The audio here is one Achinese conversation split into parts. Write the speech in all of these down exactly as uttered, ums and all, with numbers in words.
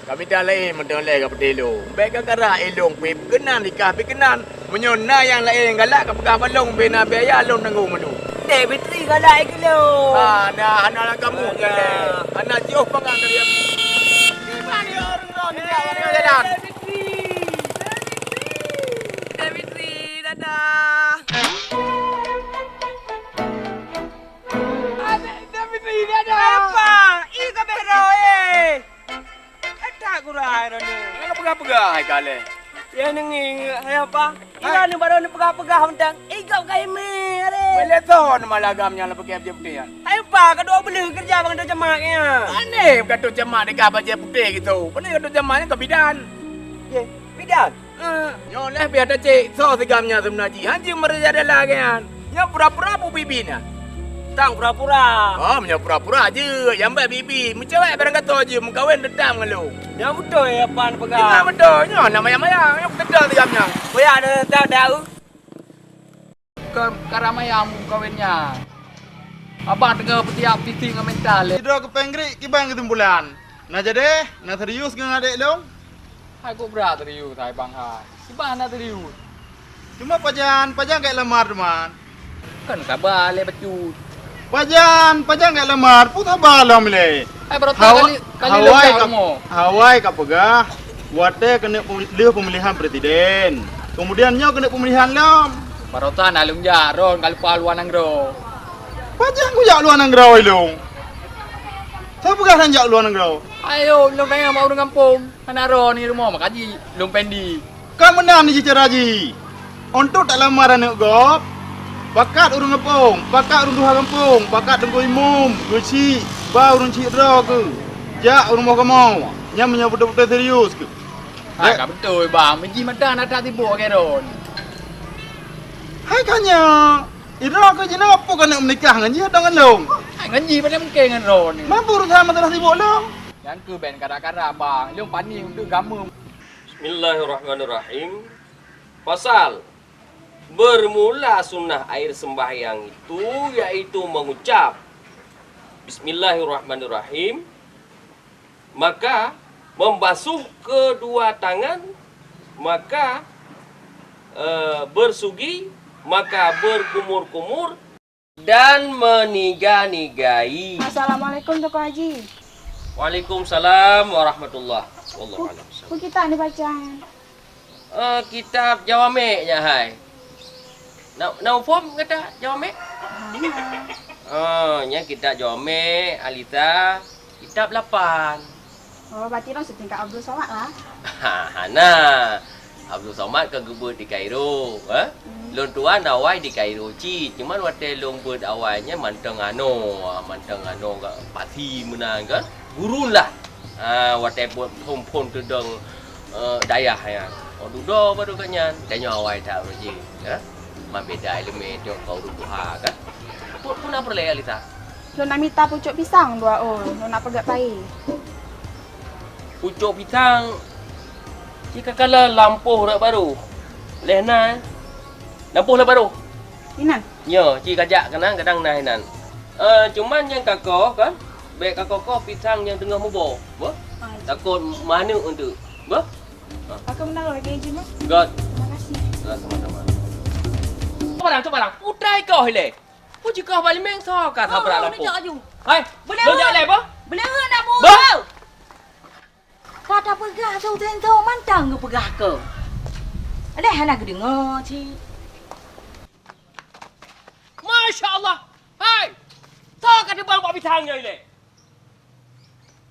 Ka mita laén mantong lé ka peuté lôn. Bèk ka karap ilôn pih keunan, ikah pih keunan. Meunyoe na nyang laén galak ka peugah bak lôn, bèk na biaya lôn tanggong mandum. Dek Fitri galak ikeu lôn. Ah, na hana lam kamoe jalan. Hana jiôh pangan dari aku. Di mana orang-orang ni jalan? Dek Fitri. Dek Fitri. Dek Fitri, dadah. Dek Fitri, dadah. Apa? Ih, ka bèh rôh, eh. Eta gura hai droeneuh. Nyan peugah-peugah hai kaleh. Ya neungieng hai apa? Hai. Ira ni baru ni peugah-peugah mantong. Igop ka ime are. Boleh toh nama lagam nyang leubeh keu putih nyan. Hai apa ka dua beuleuh kerja bang tu cemak nya. Aneh ka tu cemak dikah bajèe putih gitu. Pane ka tu cemak nyan ka bidan. Ye, bidan. Eh, nyoe lheuh pih ata cit, soe sigam nyan seubeuna jih? Han jeuet meureuja dalam lagèe nyan. Nyoe pura-pura bu bibi na. Tang pura-pura. Oh, meunyoe pura-pura jeuet, nyang bèk bibi. Meucewek barang gato jeuet, meukawen teutap ngon lôn. Nyang beutôi, ya, Pan peugah. Nyang beutôi, nyoe na mayang-mayang, nyoe keuteutap sigam nyan. Boya ada tak tahu? Bukan karamaya meukawen nyan. Abang teungoh peutiap titik ngon mental lé. Sidroe keu Penggerik kiban keusimpulan. Na jadi, na serius ngon adék lôn? Hai kok brat serius hai bang hai. Kiban na serius. Cuma pajan, pajan gak lamar teuma. Kan saba lé bacut. Pajan, pajan gak lamar, pun saba lom lé. Hai baroe Hawa-, kali, kali hawai lom ka, kamu. Hawai ka peugah. Watèe keuneuk pemili-, lheueh pemilihan presiden. Kemudian nyoe keuneuk pemilihan lom. Barotan aleuem jak ron ka lupa luwa nanggroe. Pajan kujak luwa nanggroe ilong? Soe peugah han jak luwa nanggroe? Ayo, lôn tanyong bak ureueng gampông. Hana ron di rumoh maka ji lôn pendi. Ka meunan jih cara jih. Untuk talamar aneuk gob, pakat ureueng gampông, pakat ureueng tuha gampông, pakat teungku imum, geuchik, ba ureueng chik droe keuh, jak u rumoh kamoe. Nyan meunyoe beutôi-beutôi serius keuh. Hai, ka beutôi, Bang. Meujih mata na that sibok keu droen. Hai ka nyan, droe keuh jinoe peue keuneuk meunikah ngon jih atau ngon lôn? Hai, ngon jih pada mungken ngon droen. Mampu urusan masalah sibok lôn. Nyan keuh ben kada-kada, Bang. Lôn pani untuk gameum. Bismillahirrahmanirrahim. Pasal bermula sunnah air sembahyang itu yaitu mengucap Bismillahirrahmanirrahim, maka membasuh kedua tangan, maka, eh, bersugi, maka berkumur-kumur, dan meniga-nigai. Assalamualaikum, Teungku Haji. Waalaikumsalam warahmatullah. Wallahu a'lam. Peue kitab ni bacaan? Eh, kitab Jawamek nyan hai. Na, na muphom gata Jawamek? Hana. Oh, nyan kitab Jawamek, Alisa, kitab lapan. Oh, berarti lôn setingkat Abdul Somad lah. Ha, hana. Abdul Somad ka geubeuet di Kairo, eh? Hmm. Lôn tuan awai di Kairo cit, cuman watèe lôn beuet awai nyan mantong anoe, mantong anoe ka pasi meunan kan. Gurun lah. Ha, watèe buet phon-phon teudong, eh, dayah nyan. Oh, dudoe baru ka nyan. Tanyoe awai that uroe jih, eh? Man beda ileumèe tanyoe ka ureueng tuha kan. Peue, peue na peureulèe Alisa? Lôn na mita pucok pisang dua ôh, lôn na peugèt bae. Pucok pisang, ci ka kala lampôh rot barô. Lheuh na, lampôh rot barô. Inan. Nyoe, ci kajak keunan kadang na inan. Eh, cuman nyang kakoh kan, bèk kakoh-koh pisang nyang teungoh muboh, beuh? Ah, iya. Takot maneuk eunteuk, beuh? Ah. Aku menang lagi, Jim, ah. Good. Terima kasih. Good, sama-sama. Cuba barang, cuba barang. Putai koh ilèe. Peue jikoh bak limeng soe ka sabrak lampôh? Hai, beuleuheut. Lôn jak lé, boh? Beuleuheut nak boh. Boh? Ka tapeugah tu teuntèe mantong geupeugah keu. Alah hana geudeungoe cit. Masya Allah. Hai! Soe ka teubang bak pisang nyoe ilèe?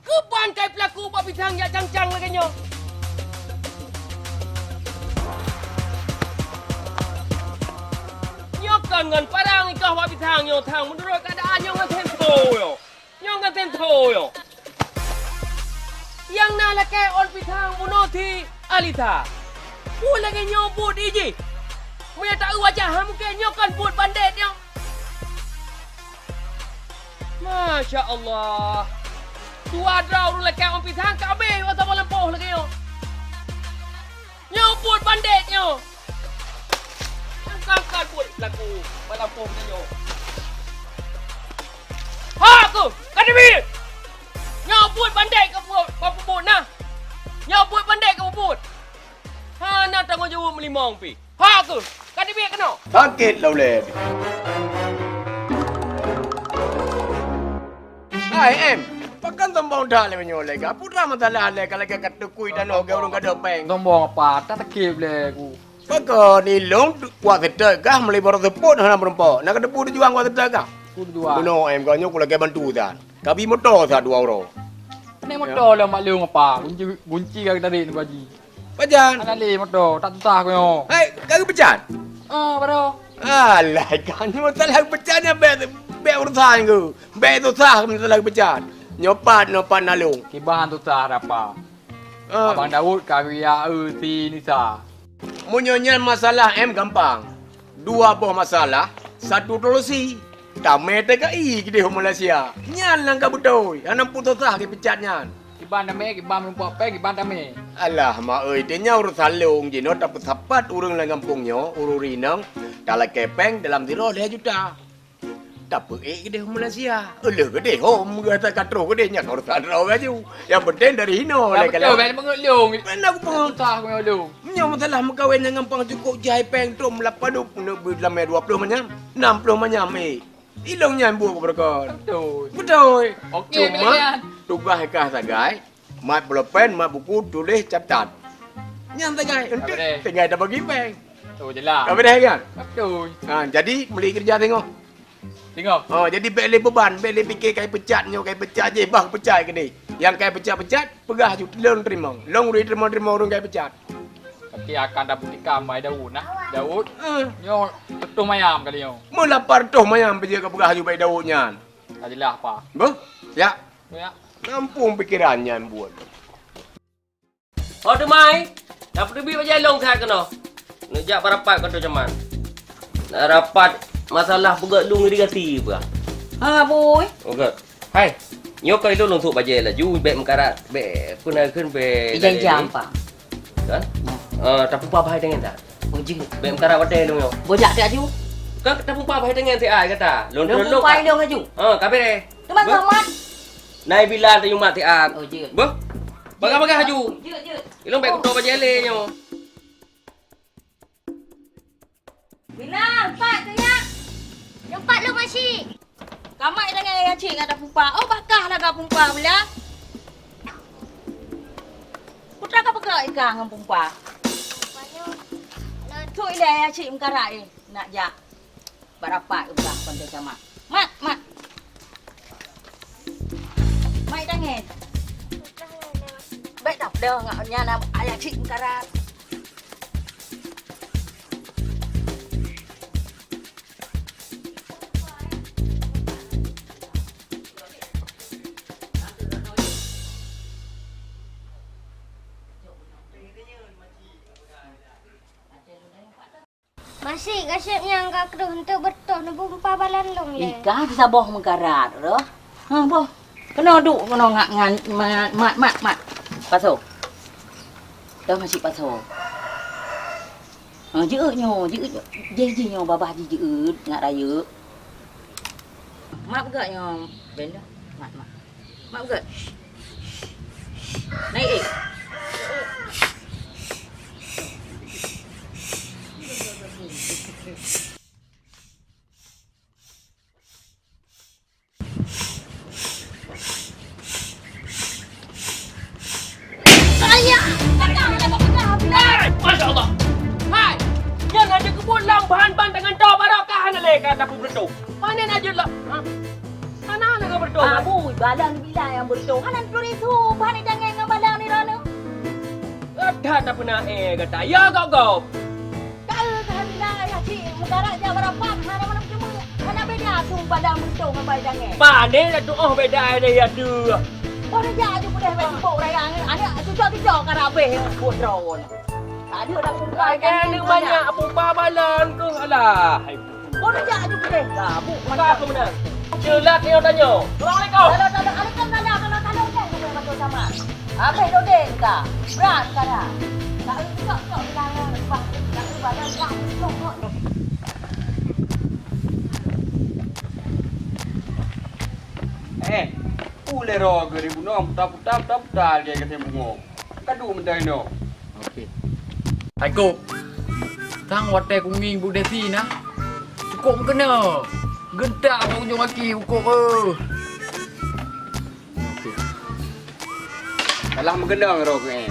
Keuban kai peulaku bak pisang jak cang-cang lagèe nyoe? Nyoe kon ngon parang ikoh bak pisang nyoe thang, meunurot keuadaan nyoe ngon sentro nyoe. Nyoe ngon sentro nyoe. Nyang na lakèe ôn pisang bunoe si Alisa. Peue lagèe nyoe buet jih? Meunyoe taeu wajah, ha, mungken nyoe kon buet bandét nyoe. Masya Allah. Dua droe ureueng lakèe ôn pisang ka abéh bak saboh lampôh lagèe nyoe. Nyoe buet bandét nyoe. Nyang ka-ka buet laku bak lampôh nyoe. Ha keuh, ka teubiet. Nyoe buet bandét ka buet, bak peubuet na. Limong pih. Ha keuh, ka teubiet keunoe. Sakét lom lé. Hai, em, pakon sombong that lé meunyoe lé kah? Peue masalah lé kah lagèe ka teukui tanoh keu ureueng gadôh péng? Sombong apa? That sakét lé ku. Pakon ilôn kuat seutôt kah meulibot seupôt hana meurumpok? Na kateupeue tujuan kuat seutôt kah? Peue tujuan? Bunoe, em, kah nyoe ku lagèe bantu that. Kabi moto that dua uroe. Naik moto lah mak lôn apa? Gunci, gunci ka tarék nibak jih. Pajan? Hana lé moto, that susah ku nyoe. Hai, ka geupecat? Ah, baroe. Alah, kan masalah geupecat nyan bèk, bèk urusan ku. Bèk susah masalah geupecat. Nyoe pat, nyoe pat na lôn. Kiban susah rapa. Ah. Abang Daud ka geujak eu si Nisa. Meunyoe nyan masalah em gampang. Dua boh masalah, satu solusi. Tamè T K I keudéh u Malaysia. Nyan nyang ka beutôi. Hana peue susah geupecat nyan. Kiban tamè, kiban meurumpok péng, kiban tamè. Alah, mak euy, nyan urusan lôn jinoe tapeusapat ureueng lam gampông nyoe, ureueng inong, talakèe péng dalam sidroe lhèe juta. Tapeuék keudéh u Malaysia. Lheueh keudéh hom, gata ka troh keudéh nyan urusan droe laju. Nyang penting dari hinoe lé beutôi, kalon. Bèk peungeut lôn. Bèk na kupeungeut. Susah ku nyoe lôn. Meunyoe masalah meukawen nyang gampang cukôp jai péng trôm lapan ploh, neubeuet lam dua ploh manyam, nam ploh manyam, eh. Ilôn nyan buet keu beureukat. Beutôi. Beutôi. Oke, cuma pilihan. Tugaih kah sagai, mat pulpen, mat buku, tuléh, catat. Nyan sagai, enteuk tinggai tabagi péng. Tu je lah. Ka beudeh kan? Beutôi. Ha, jadi meuli keureuja singoh. Singoh. Ha, jadi bèk lé beuban, bèk lé pike kai pecat nyoe, kai pecat jih, bah pecat keudéh. Nyang kai pecat-pecat, peugah ju lôn teurimong. Lôn uri teurimong-teurimong ureueng kai pecat. Tapi akan dapeutika mai Daud nah. Daud. Eh. Nyoe reutôh manyam kali nyoe. Meulapan reutôh manyam peue jeuet kapeugah aju bak Daud nyan. Ka jeulaih apa? Beuh? Ya. Ya. Nampung pikeran nyan buet. Oh teumai. Dah peuteubiet bajèe lôn that keunoe. Neujak bak rapat keu Teungku Jamal. Na rapat masalah peugöt lôn irigasi peue. Ha, bui. Peugöt. Hai, nyoe ka ilôn lôn sôk bajèe laju, bèk meukarat, bèk peue na kheun, bèk ijai jam, Pak. Kan? Eh, tapeupa bahai tangen that? Oh, jeuet. Bèk meukarat watèe lôn nyoe. Bojak tiep aju. Kan tapeupa bahai tangen tiep ai gata. Lôn, lôn, lôn pumpai lôn aju. Ha, ka beureh. Teuma selamat. Nai bila tayue mat tiep ai. Oh, jeuet. Beuh. Bagah-bagah aju. Jeuet, jeuet. Ilôn bèk kuto bajèe lé nyoe. Bila, empat tu ya. Empat lu masih. Kamat dengan ayah cik ngan dah pumpa. Oh, bakah lah kau pumpa pula. Putra kau peugah ikan ngan pumpa. Tu ilai ayah cik meukarat eh. Nak jak. Bak rapat ke peugah kon teu sama. Mat, mat. Mai tangen. Baik dah, dah ngak nyan ayah cik meukarat. Masih gasep nyang ka kreueh henteu beureutoh neubumpa balan lôn lé. Ika saboh meukarat roh. Ha boh. Keunoe duek keunoe ngak ngan mat mat mat. Pasoe. Dah masih pasoe. Ha jeuet nyoe, jeuet nyoe. Jih jih nyoe babah jih jeuet ngak rayeuk. Mak peugah nyoe ben dah. Mak mak. Mak peugah. Naik eh. Ayah, peugah, peugah, peugah. Hai, Masya Allah. Hai, nyan hana keubuet lam bahan-bahan tangan tau barokah hana lé ka tapeubeureutoh. Panen aja lah. Ha? Hana lé ka beureutoh. Abu, balang bila nyang beureutoh. Hana turis su, bahan tangan ngon balang di rana. Gata tak pernah eh gata. Ya gok-gok. Tahu kehendak ya cik, meukarat jak barapat, hana mana bertemu. Hana beda tu pada musuh ngon bai dangai. Pane dah tu oh beda ada ya tu. Kau dah jak aju pudeh bai tibok raya ni. Anak cucok-cucok ka rabeh buat drone. Tak ada dah pun. Lagi ada banyak apa balan tu alah. Kau dah jak aju pudeh. Dah, bu. Buka apa benar? Celat ni tanya. Assalamualaikum. Kalau tak ada, ada kan tanya, kalau tak ada, kan kena bantu sama. Habéh dodeng ka. Brat ka dah. Tak eu cok-cok bilangan, lepas tak eu badan dah cok-cok. Eh, ulèe roe geuh di bunoe puta-puta, puta-puta lagèe keutai bungong. Kadu meutai noe. Oke. Assalamualaikum. Sang watèe kungieng Bu Desi na, cukôp meukeunong. Geuntak bak ujông gaki cukôp, eh. Salah meukeunong droe keuh, eh.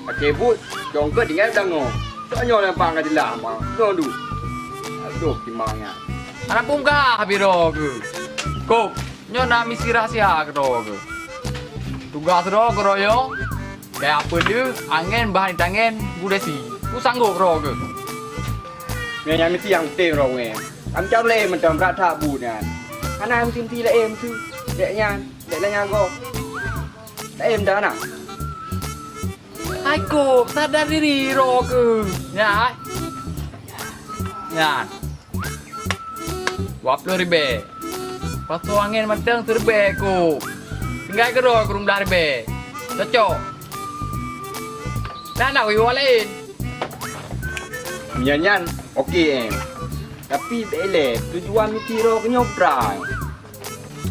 Akhé buet, congkeut tinggai dangoe. Tanyoe lé bang ka jeulaih ma. Nyoe duek. Aduh, timang nyan. Hana peugah bak droe keuh. Kôp, nyoe na misi rahsia keu droe keuh. Tugaih droe keuh, droe nyoe, kaya peue deuh angèn bah di tangen Bu Desi. Peue sanggôp droe keuh. Nyoe nyang misi nyang tem droe keuh. Am cok lé mantong brat that bu nyan. Hana meusinti laén su. Dek nyan, dek lagèe nyan gob. Laén dah na. Hai Kôp, sadar diri droe keuh. Nyan. Nyan. Dua ploh ribèe. Pasoe angèn mantong siribèe Kôp. Tinggai keudroe keuh limong blah ribèe. Cocok. Nah, nah, wéh, wéh laén. Meunyan nyan, oke, em. Tapi bèk ilèe, tujuan misi droe keuh nyoe prang.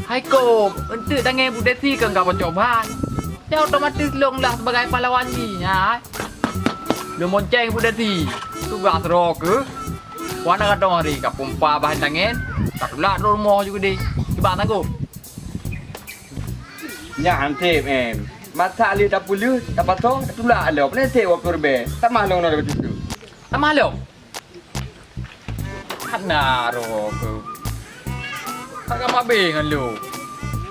Hai Kôp, eunteuk tangen Bu Desi keu ka boco ban. Nyan otomatis lôn lah sibagai pahlawan jih nyan. Lôn bonceng Bu Desi, tugaih droe keuh. Wana gadong hari ka pompa bah tangen, ka tulak droe rumoh ju keudeh. Cuba tanggong. Nyan sép, em. Masak lé tapeuleueh, tapasoe, tatulak lom. Pane sép dua ploh ribèe. Tamah lôn ngon dua ploh ribèe. Tamah lom. Hana roh keuh. Ka mabe ngon lôn.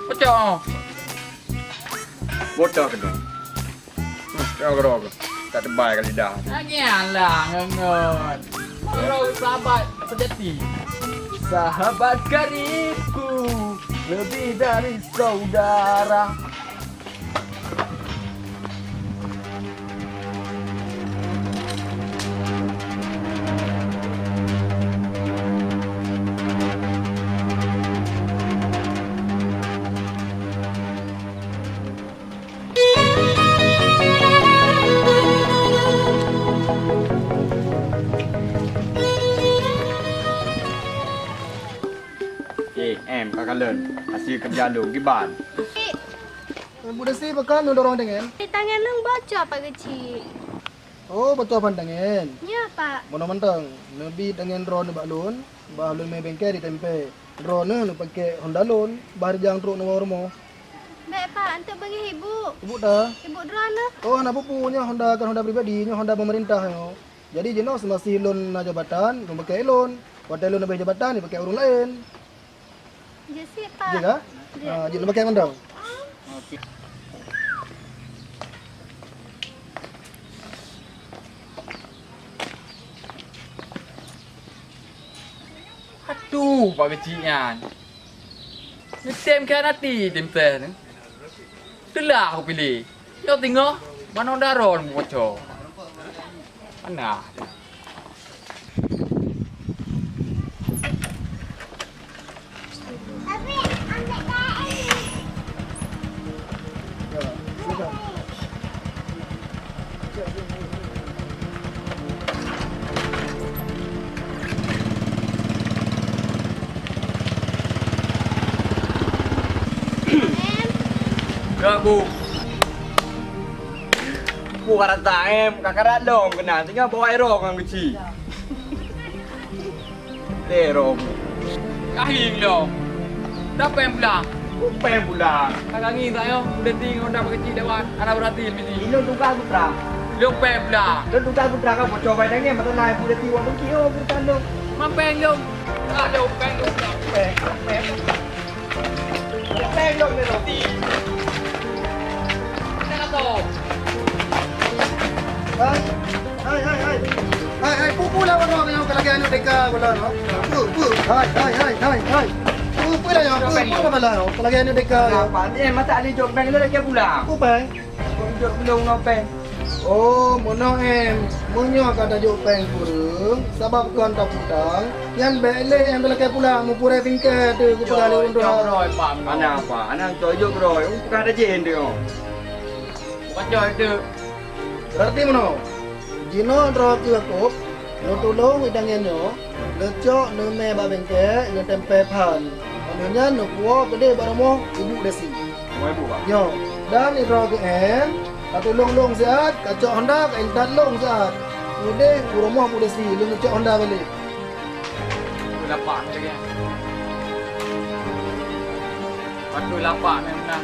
Pecah. Botol keudong. Roh keuh, roh keuh. Tak teubai ka lidah. Nyan lah ngon-ngon. Roh sahabat sejati. Sahabat karibku, lebih dari saudara. Eh, em, ka kalon. Hasil keureuja lôn, kiban. Eh, Bu Desi, pakon neudorong tangen? Di tangen lôn boco, Pak Geuchik. Oh, boco ban tangen. Nyo, Pak. Meunan mantong, neubi tangen droeneuh bak lôn, bah lôn mé bengke di Tempe. Droeneuh neupakèk Honda lôn, bah rijang trok neuwoe rumoh. Bèk, Pak, eunteuk beungèh Ibu. Ibu ta? Ibu droeneuh. Oh, hana peue-peue, nyoe Honda kon Honda pribadi, nyoe Honda peumeurintah nyoe. Jadi jinoe seumasih lôn na jabatan, lôn pakèk lôn. Watèe lôn habéh jabatan, jipakèk ureueng laén. Jeuet sih, Pak. Jeuet kah? Jeuet. Ah, jeuet lôn pakèk mantong. Oke. Aduh, Pak Geuchik nyan. Neutem khianati tim seh nyoe. Teulah kupiléh. Nyoe singoh, manoe daron meuboco. Manah. Ka, Bu. Bu ka rasa, em, ka karat lom keunan, tinggai bawai roh ngon guci. Lé roh. Kahing lom. Dah péng pulang. Péng pulang. Ka kangi sayoe, udah ting, udah kecil lewat, anak berarti lebih tinggi. Ilôn tugaih putra. Lôn péng pulang. Lôn tugaih putra ka boco bai tangen, masalah udah ting wang bengki, oh, bukan lôn. Mam péng lôn. Ah, lôn péng lôn. Péng, péng. Hai, hai, hai, hai. Hai, hai, peue, peue lah, Bang, nyoe ka lagèe aneuk deka, Bang, nyoe. Peue, peue. Hai, hai, hai, hai, hai. Peue, peue lah, nyoe. Peue, peue lah, Bang, nyoe. Ka lagèe aneuk deka, nyoe. Apa? Eh, masa ada jok bank, lagi pulang. Peue, Bang? Jok belum ngopeng. Oh, meunoe, em. Meunyoe ka tajok péng kureueng, sabab kon taputang, nyan bèk lé nyang talakèe pulang, meupurèe bingkèe teuh geupeugah lé ureueng tuha. Hana apa, hana cocok droe, peugah tajén teuh. Bukan cocok teuh. Berarti meunoe, jinoe droe keuh kôp, neutulông i tangen nyoe, neucok neumè bak bingkèe, neutempè phan. Óh lheueh nyan neupuwoe keudeh bak rumoh Ibu Desi. Rumoh Ibu, Pak? Nyoe, dan i droe keuh, em, ka tulông lôn siat, ka cok honda, ka intat lôn siat. Udeh, u rumoh udeh si, lôn cok Honda balik. Patui lapak ni, patui lapak ni meunang.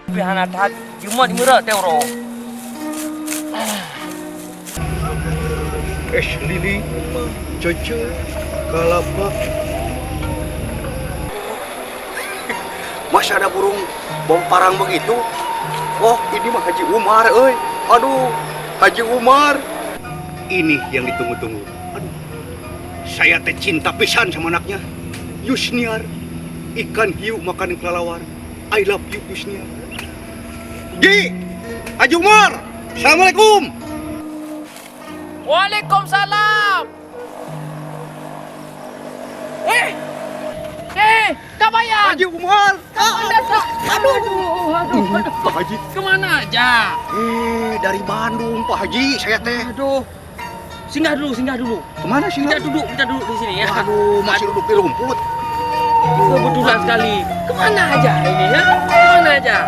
Pih hana that jimat meurah teuh uroe. Es lili, ceuceu, kalapa. Masih ada burung bom parang begitu? Oh, ini mah Haji Umar, euy. Aduh, Haji Umar. Ini yang ditunggu-tunggu. Aduh, saya teh cinta pisan sama anaknya. Yusniar, ikan hiu makan kelelawar. I love you, Yusniar. Ji, Haji Umar, assalamualaikum. Waalaikumsalam. Eh, eh, Kak Bayan. Haji Umar. Kak Bayan. Aduh, aduh, aduh, aduh. Pak Haji. Kemana aja? Eh, dari Bandung, Pak Haji, saya teh. Aduh. Singgah dulu, singgah dulu. Kemana singgah? Kita duduk, kita duduk di sini ya. Waduh, masih duduk di rumput. Kebetulan sekali. Kemana aja ini ya? Kemana aja?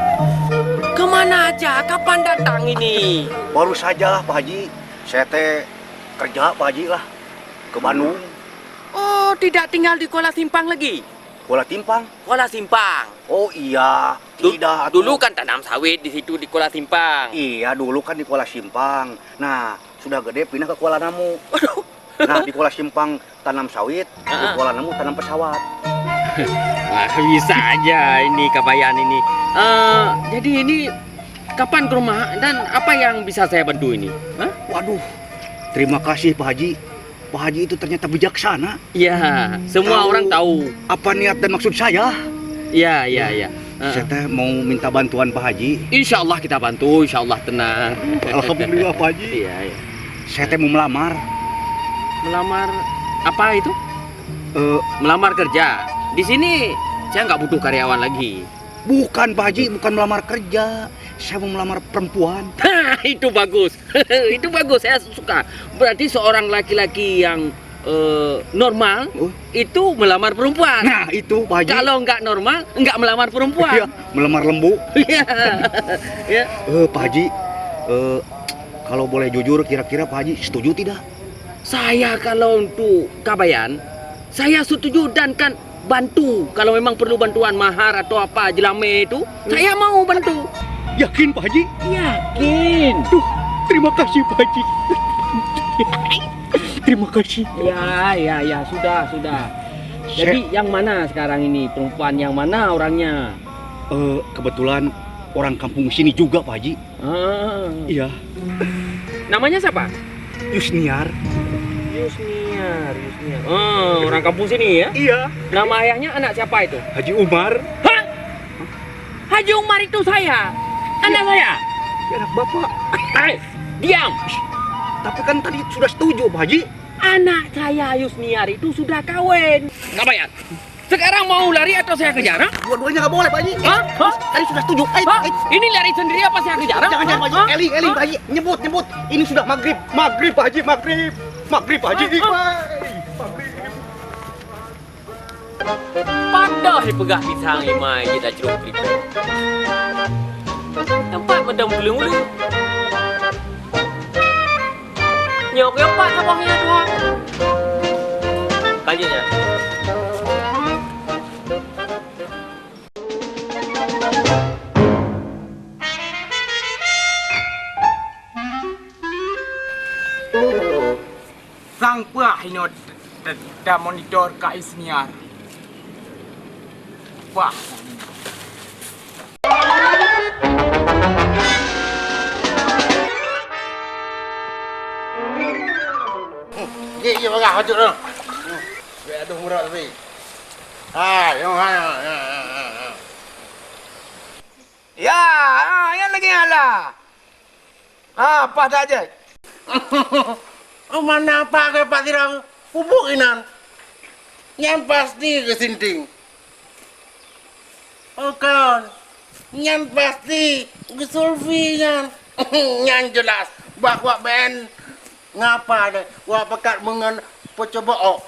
Kemana aja? Kapan datang ini? Baru saja, Pak Haji. Saya teh kerja, Pak Haji, lah, ke Bandung. Oh, tidak tinggal di Kuala Simpang lagi? Kuala Timpang? Kuala Simpang. Oh iya, Du-, tidak, atuh. Dulu kan tanam sawit di situ, di Kuala Simpang. Iya, dulu kan di Kuala Simpang. Nah, sudah gede pindah ke Kuala Namu. Waduh. Nah, di Kuala Simpang tanam sawit, di Kuala Namu tanam pesawat. Wah, bisa aja ini Kak Bayan ini. Eh, jadi ini kapan ke rumah dan apa yang bisa saya bantu ini? Hah? Waduh, terima kasih Pak Haji. Pak Haji itu ternyata bijaksana. Iya, semua orang tahu apa niat dan maksud saya. Iya, iya, iya. Heeh. Saya teh mau minta bantuan Pak Haji. Insya Allah kita bantu, insya Allah tenang. Alhamdulillah, Pak Haji. Iya, iya. Saya teh mau melamar. Melamar apa itu? Eh, melamar kerja. Di sini saya nggak butuh karyawan lagi. Bukan, Pak Haji, bukan melamar kerja. Saya mau melamar perempuan. Hah, itu bagus. Itu bagus, saya suka. Berarti seorang laki-laki yang, eh, normal itu melamar perempuan. Nah, itu, Pak Haji. Kalau nggak normal, nggak melamar perempuan. Iya, melamar lembu. Iya. Ya. Eh, Pak Haji, eh, kalau boleh jujur, kira-kira Pak Haji setuju tidak? Saya kalau untuk Kabayan, saya setuju dan kan bantu. Kalau memang perlu bantuan mahar atau apa jelame itu, saya mau bantu. Yakin, Pak Haji? Yakin. Duh, terima kasih, Pak Haji. Terima kasih. Ya, ya, ya, sudah, sudah. Jadi, yang mana sekarang ini? Perempuan yang mana orangnya? Eh, kebetulan orang kampung sini juga, Pak Haji. Ah. Iya. Namanya siapa? Yusniar. Yusniar, Yusniar. Oh, orang kampung sini ya? Iya. Nama ayahnya anak siapa itu? Haji Umar. Hah? Haji Umar itu saya. Anak saya. Ya, anak Bapak. Eh, diam. Tapi kan tadi sudah setuju, Pak Haji. Anak saya Yusniar itu sudah kawin. Nggak bayar. Sekarang mau lari atau saya kejar, ha? Dua-duanya nggak boleh, Pak Haji. Hah? Hah? Tadi sudah setuju. Ayo, hah? Ayo. Ini lari sendiri apa saya kejar, ha? Jangan, jangan, Pak Haji. Hah? Eli, Eli, hah? Pak Haji. Nyebut, nyebut. Ini sudah maghrib. Maghrib, Pak Haji. Maghrib, Pak Haji. Hah? Hah? Maghrib. Padah dipeugah pisang limai jeuet lam crông peulipong. Teumpat meudong buleuen-buleuen. Nyoe keuh pat saboh nyan tuha. Ka jeuet nyan. Sang peue inoe ta-, ta-, tamonitor Kak Isniar. Wah. Jih, jih, bagah, hajut tu. Biar aduh murah tapi. Ha, yang ha, ha, ha, ha, ha. Ya, ha, yang lagi alah. Ah, paih that jih. Mana apa ke Pak Tirang? Pupuk inan. Nyan pasti ke sinting. Oh, kon. Nyan pasti geusulfi nyan. Nyan jeulaih. Bah wak ben ngapa deh? Wak pakat meungon peucobok.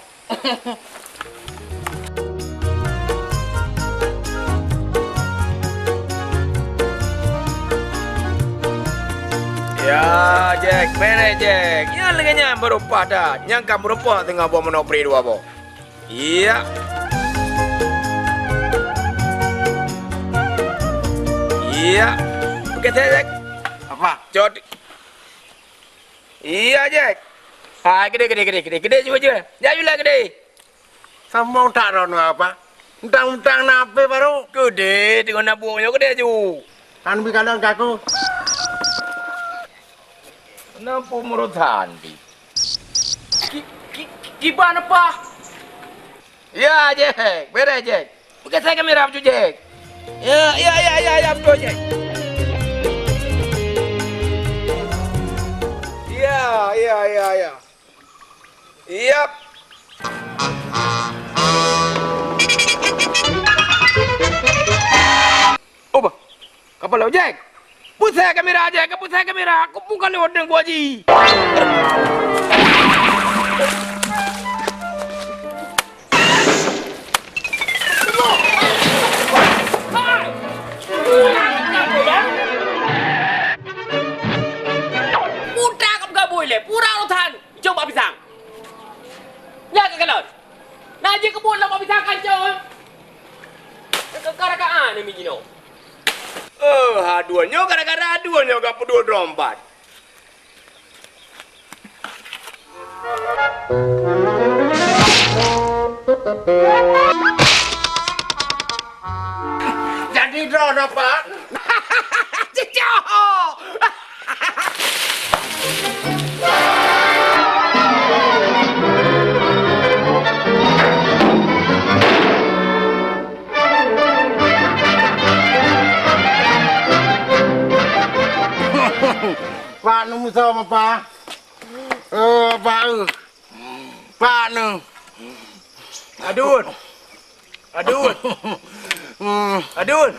Ya, Jack, beres, Jack. Nyan lagèe nyan meurumpok that. Nyan ka meurumpok teungoh boh manok pri dua boh. Iya. Iya. Oke, Jack. Apa? Cot. Iya, Jack. Hai, keudéh, keudéh, keudéh, keudéh, keudéh, cuba, cuba. Jak, cuba, keudéh. Sambông that droeneuh apa? Mentang-mentang na H P baru. Keudéh, teungoh na buet nyoe keudéh ju. Kan bri kalon keu aku. Kenapa meurot Sandi? Ki, ki, ki, kiban apa? Ya, Jack. Beres, Jack. Pakai saya kamera, Abang Jack. Ya, ya, ya, ya, ya, betul, Jack. Ya, ya, ya, ya. Yap. Oh, bah. Kapal laut, Jack. Pusat kamera, Jack. Pusat kamera. Aku bukan lewat dengan Bu Haji. Putra ka peugabui lé, pura urotan. Jok bak pisang. Nyan ka kalon. Na jeuet keubuet lom bak pisang kancong. Ka, ka, ka, ka, ah, ni mijinoe. Oh, aduh, nyoe gara-gara aduh nyoe ka peuduek droe empat. Jadi droe napa? Cicok! Pak Numusa, Bapak. Eh, Pak, eh. Pak, eh. Adun. Adun. Hmm. Adun.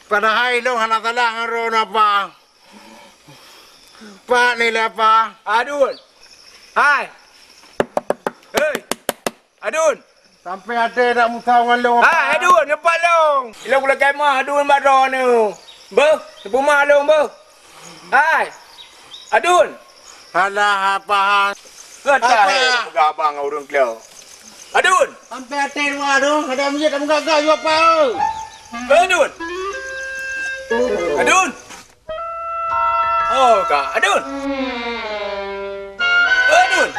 Padahai lôn hana salah ngon droeneuh, Pak. Pak, nilai, Pak. Adun. Hai. Hei. Adun. Sampai até dak musah ngon lôn, Pak. Hai, Adun, neupat lôn. Ilôn kulakèe meuh, Adun, bak droeneuh. Beuh, neupeumeuh lôn, beuh. Hai. Adun. Alah, apa? Kata apa? Peugah abang ngon ureueng klo. Adun. Sampai até dua, Adun. Ada meuseujid, ada meugaga, yue apa? Adun. Adun. Oh, ka. Adun. Adun.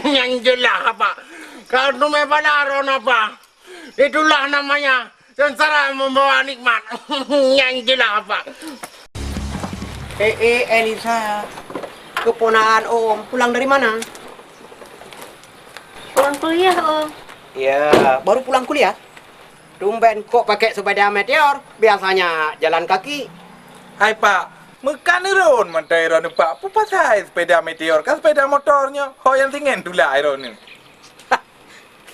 Nyan jeulaih, Pak. Kau tu memang baru, Pak. Itulah namanya sengsara membawa nikmat. Nyan jeulaih, Pak. Eh, eh, Elisa, keponakan Om pulang dari mana? Pulang kuliah, Om. Ya, baru pulang kuliah? Tumben kok pakai sepeda meteor, biasanya jalan kaki. Hai, Pak, meukan euron mantong droeneuh, Pak. Peue pasai sepeda meteor, kan sepeda motor nyoe. Ho nyang singen tulak droeneuh.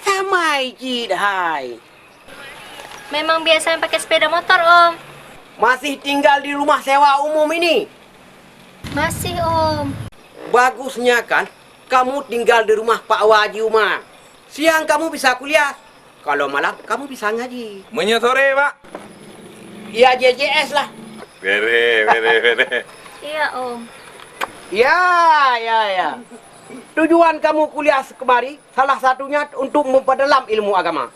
Sama cit hai. Memang biasa pakai sepeda motor, Om. Masih tinggal di rumah sewa umum ini? Masih, Om. Bagusnya kan, kamu tinggal di rumah Pak Waji Uma. Siang kamu bisa kuliah, kalau malam kamu bisa ngaji. Meunyoe sore, Pak? Ya, J J S lah. Bere, bere, bere. Iya, Om. Ya, ya, ya. Tujuan kamu kuliah kemari salah satunya untuk memperdalam ilmu agama.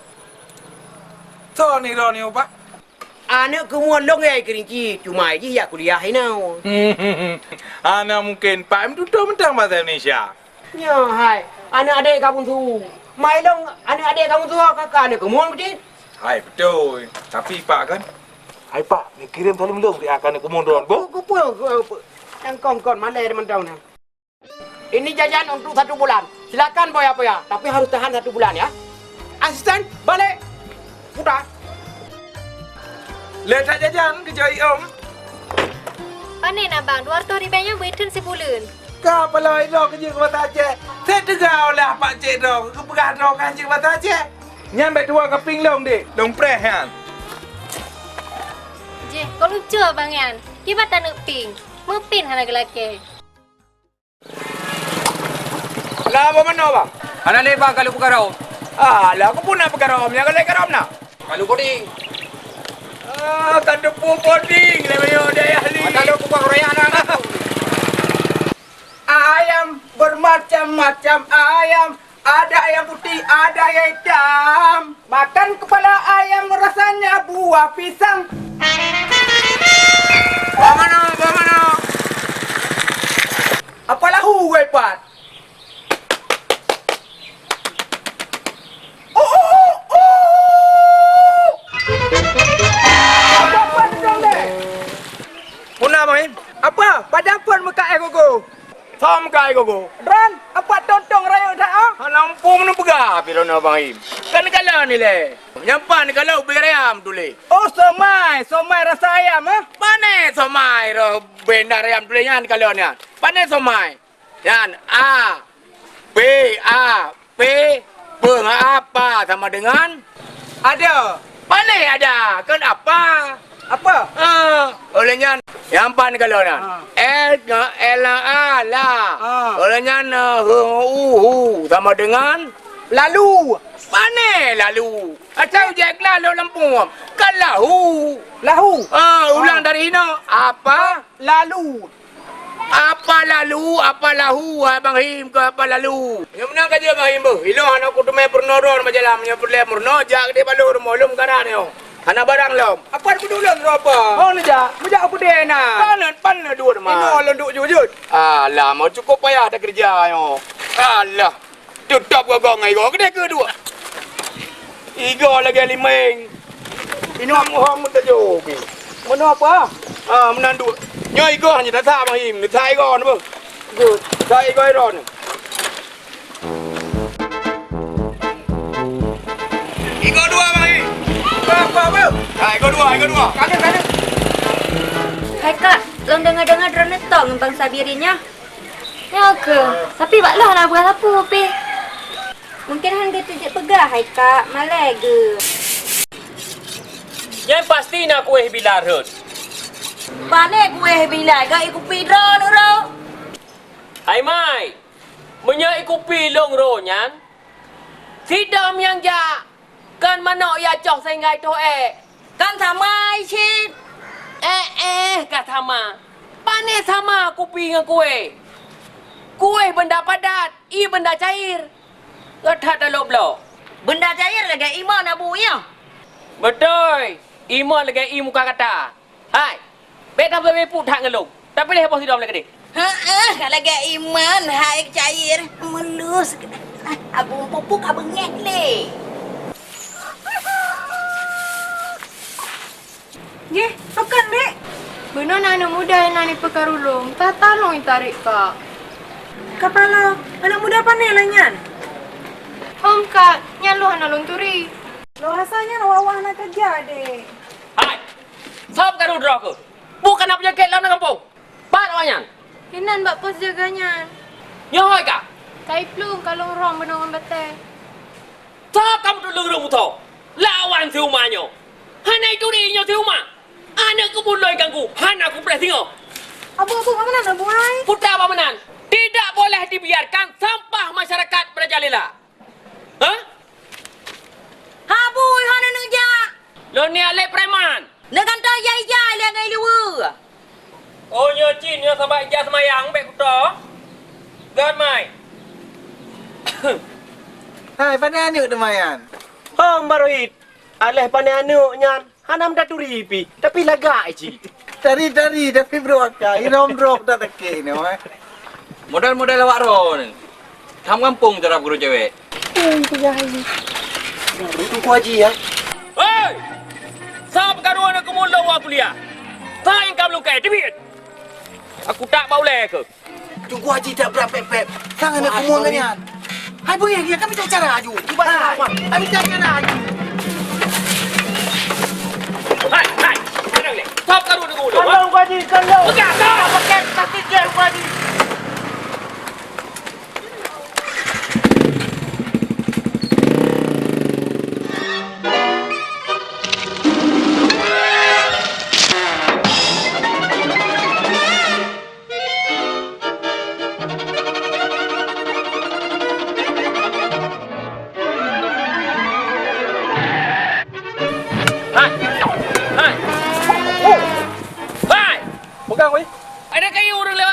Soe nirok ni, Pak? Aneuk keumuen lôn nyang keurinci, cuma jih jak kuliah inoe. Hana mungken, Pak, meututoe mantong bahasa Indonesia. Nyoe hai, aneuk adék ka bungsu. Mai lôn aneuk adék ka bungsu, ka, ka aneuk keumuen beutôi. Hai, beutôi. Tapi, Pak, kan? Hai, Pak, neukirém saleuem lôn siat keu aneuk keumuen droen, beuh. Ku, ku, ku, ku, ku. Nyang kon-kon malèe mantong nyan. Ini jajan untuk satu bulan. Silakan, Buya-buya, tapi harus tahan satu bulan, ya. Asisten, balik. Putar. Lé that jajan keu jai, Om. Pane na, Bang? Dua reutôh ribèe nyan beu itheun sibuleuen. Ka paloe droe keu jeuet keu basa Aceh. Teuga oleh Pak Cek droe keu peugah droe kan jeuet keu basa Aceh. Nyan bèk tuwoe ka pieng lôn, Dek. Lôn preh nyan. Jeh, kok lucu abang nyan. Kiban taneuk pieng. Meupin hana geulakèe. Lah, abang manoe, Bang? Hana lé, Bang, ka lôn peukarôm. Alah, keupeue na peukarôm? Nyang ka lôn karôm na? Ka lôn bodi. Ah, ka teupeu bodi lé meunyoe di ayah lé. Mata lôn kupak raya na. Ayam bermacam-macam ayam, ada yang putih, ada yang hitam. Makan kepala ayam rasanya buah pisang. Bang manoe, bang manoe? Apa lahu, weh, Pat? Oh, oh, oh, oh! Apa, Pat, sedang deh? Peue na, Bang Im? Apa? Padahai phon meuka éh gogo. Soe meuka éh gogo? Droen, apa tong-tong rayeuk that, ah? Hana muphom neupeugah pih droeneuh, Bang Im. Kan neukalon ilèe. Nyan pat neukalon ubé rayam tuléh. Oh, somai, somai rasa ayam, ah? Pané somai roh benda rayam tuléh nyan neukalon nyan. Pané somai. Nyan, A, P, A, P, peue ngon apa sama dengan? Ada. Pané ada, kan apa? Apa? Ah, oleh nyan, nyang pan kalau nyan. Ah. L ngon L, A, la. Ah. Oleh nyan, eh, hu, hu, hu, sama dengan? Lalu. Pané lalu. Asai ujak lah lok lampung. Kan lahu. Lahu. Ah, ulang dari inoe. Apa? Lalu. Apa lalu, apa lahu, hai Bang Him, keu apa lalu? Nyang meunan ka jeuet Bang Him beuh. Ilôn hana kuteumé peurunoe droe nibak jalan, meunyoe peureulèe meurunoe, jak keudéh bak lôn rumoh lôn meukaran nyoe. Hana barang lom. Apa kudu lôn droe apa? Oh, neujak, neujak u keudè na. Paneuk, paneuk duek teuma. Inoe lôn duek jujut. Alah, mau cukup payah takeureuja nyoe. Alah. Teutap gagong ngon igoe keudeh keu duek. Igoe lagèe limeng. Inoe muhom meutujoh pih. Meunoe apa? Ah, meunan duek. Nyoe igoe hana tasa Bang Him, tasa igoe na beuh. Good. Tasa igoe droe nyoe. Igoe dua Bang Him. Apa, apa, apa? Ah, igoe dua, igoe dua. Kade, kade. Hai Kak, lôn deungoe-deungoe droeneuh tong ngon bansa Bireuen nyan. Nyoe keuh, tapi bak lôn hana peugah sapeue pih. Mungken han geuh teujeuet peugah hai Kak, malèe geuh. Nyan pasti na kuéh bila rhot. Pané kuéh bila, gak ié kupi droe lôn rhot. Hai Mai, meunyoe ié kupi lôn rhot nyan, sidom nyang jak. Kan manok ya cok sehingga itoh ék. Kan sama cit. Eh, eh, ka sama. Pané sama kupi ngon kuéh. Kuéh benda padat, ié benda cair. Gata talop bloe. Benda cair lagèe ié mon abu nyoe. Beutôi, ié mon lagèe ié muka gata. Hai, bèk tabeubeuet that ngon lôn. Tapiléh boh sidroe lé keudeh. Heeh, ka lagèe ié mon hai cair, mulus. Abu pupuk abu ngét lé. Jih, tokan, Dek. Beuna na aneuk muda nyang na di peukaru lôn, ka talong itarek, Kak. Kapala, aneuk muda pané lah nyan? Hom, Kak, nyan lôn hana lôn turi. Lôn rasa nyan awak-awak hana keureuja, Dek. Hai! Soe peukaru droe keuh? Peue ka na peunyakét lam gampông? Pat awak nyan? Inan bak pos jaga nyan. Nyoe hôi ka? Kai plueng kalon rhom bunoe ngon batèe. Soe ka meutulông ureueng beusoe? Lawan si Uma nyoe. Hana ituri nyoe si Uma. Aneuk keuh bunoe ganggu, hana kupreh singoh. Abu, abu, bak meunan abu hai? Puta bak meunan. Tidak boleh dibiarkan sampah masyarakat merajalela. Hah? Hah, bui, hana neujak. Lôn ni alek preman. Neugantoe ija-ija lé ngon ileue. Oh, nyoe cit, nyoe sabab ija seumayang, bèk kuto. Gèt mai. Hai, pane aneuk teuma nyan? Hom, Baroit. Aléh pane aneuk nyan. Hana meutaturi pih, tapi lagak cit. Tari-tari, tapi brôk akai. Irôm-rôm that takée nyoe, eh. Model-model awak droe ni. Tham gampông cara peukeureuja cewek. Ui, payah ni. Tunggu Haji, ya. Hei! Sab karu aneuk keumulông awak kuliah. Sa nyang ka meulungkai, teubiet. Aku tak bak ulèe keuh. Teungku Haji jak brat pép-pép. Sang aneuk keumuen nyan. Hai beungéh nyan, kami tak cara aju. Cuba ha, kami tak cara aju. Hai, hai. Tenang lé. Sab karu deungoe dulu. Kandong Teungku Haji, kandong. Pegang, kandong. Pakai kaki je Teungku Haji.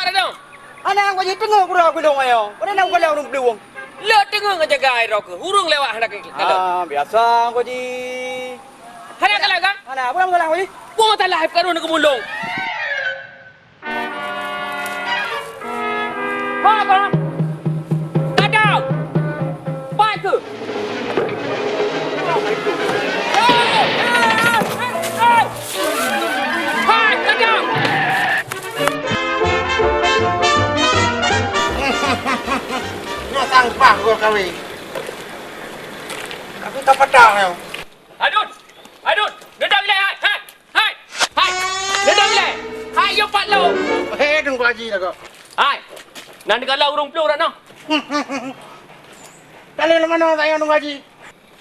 Hana, Teungku Haji, teungoh kura gulong ayo. Pada nak kala ureueng peuleueng. Le teungoh ngejaga air roh keuh. Ureueng lewat hana kala. Ah, biasa, Teungku Haji. Hana kala kan? Hana, apa masalah, Teungku Haji? Apa masalah, Teungku Haji, keu mulong? Ha, apa? Gadang! Pai keuh! Hai, gadang! Nyoe sampah gua kawé. Tapi tak patah nyoe. Adun! Adun! Deudong ilèe, hai! Hai! Hai! Hai! Deudong ilèe! Hai, yue pat lôn! Hei, Teungku Haji lagoe. Hai! Na neukala ureueng plueng rot noe? Ka lheueh lam manoe tanyong, Teungku Haji?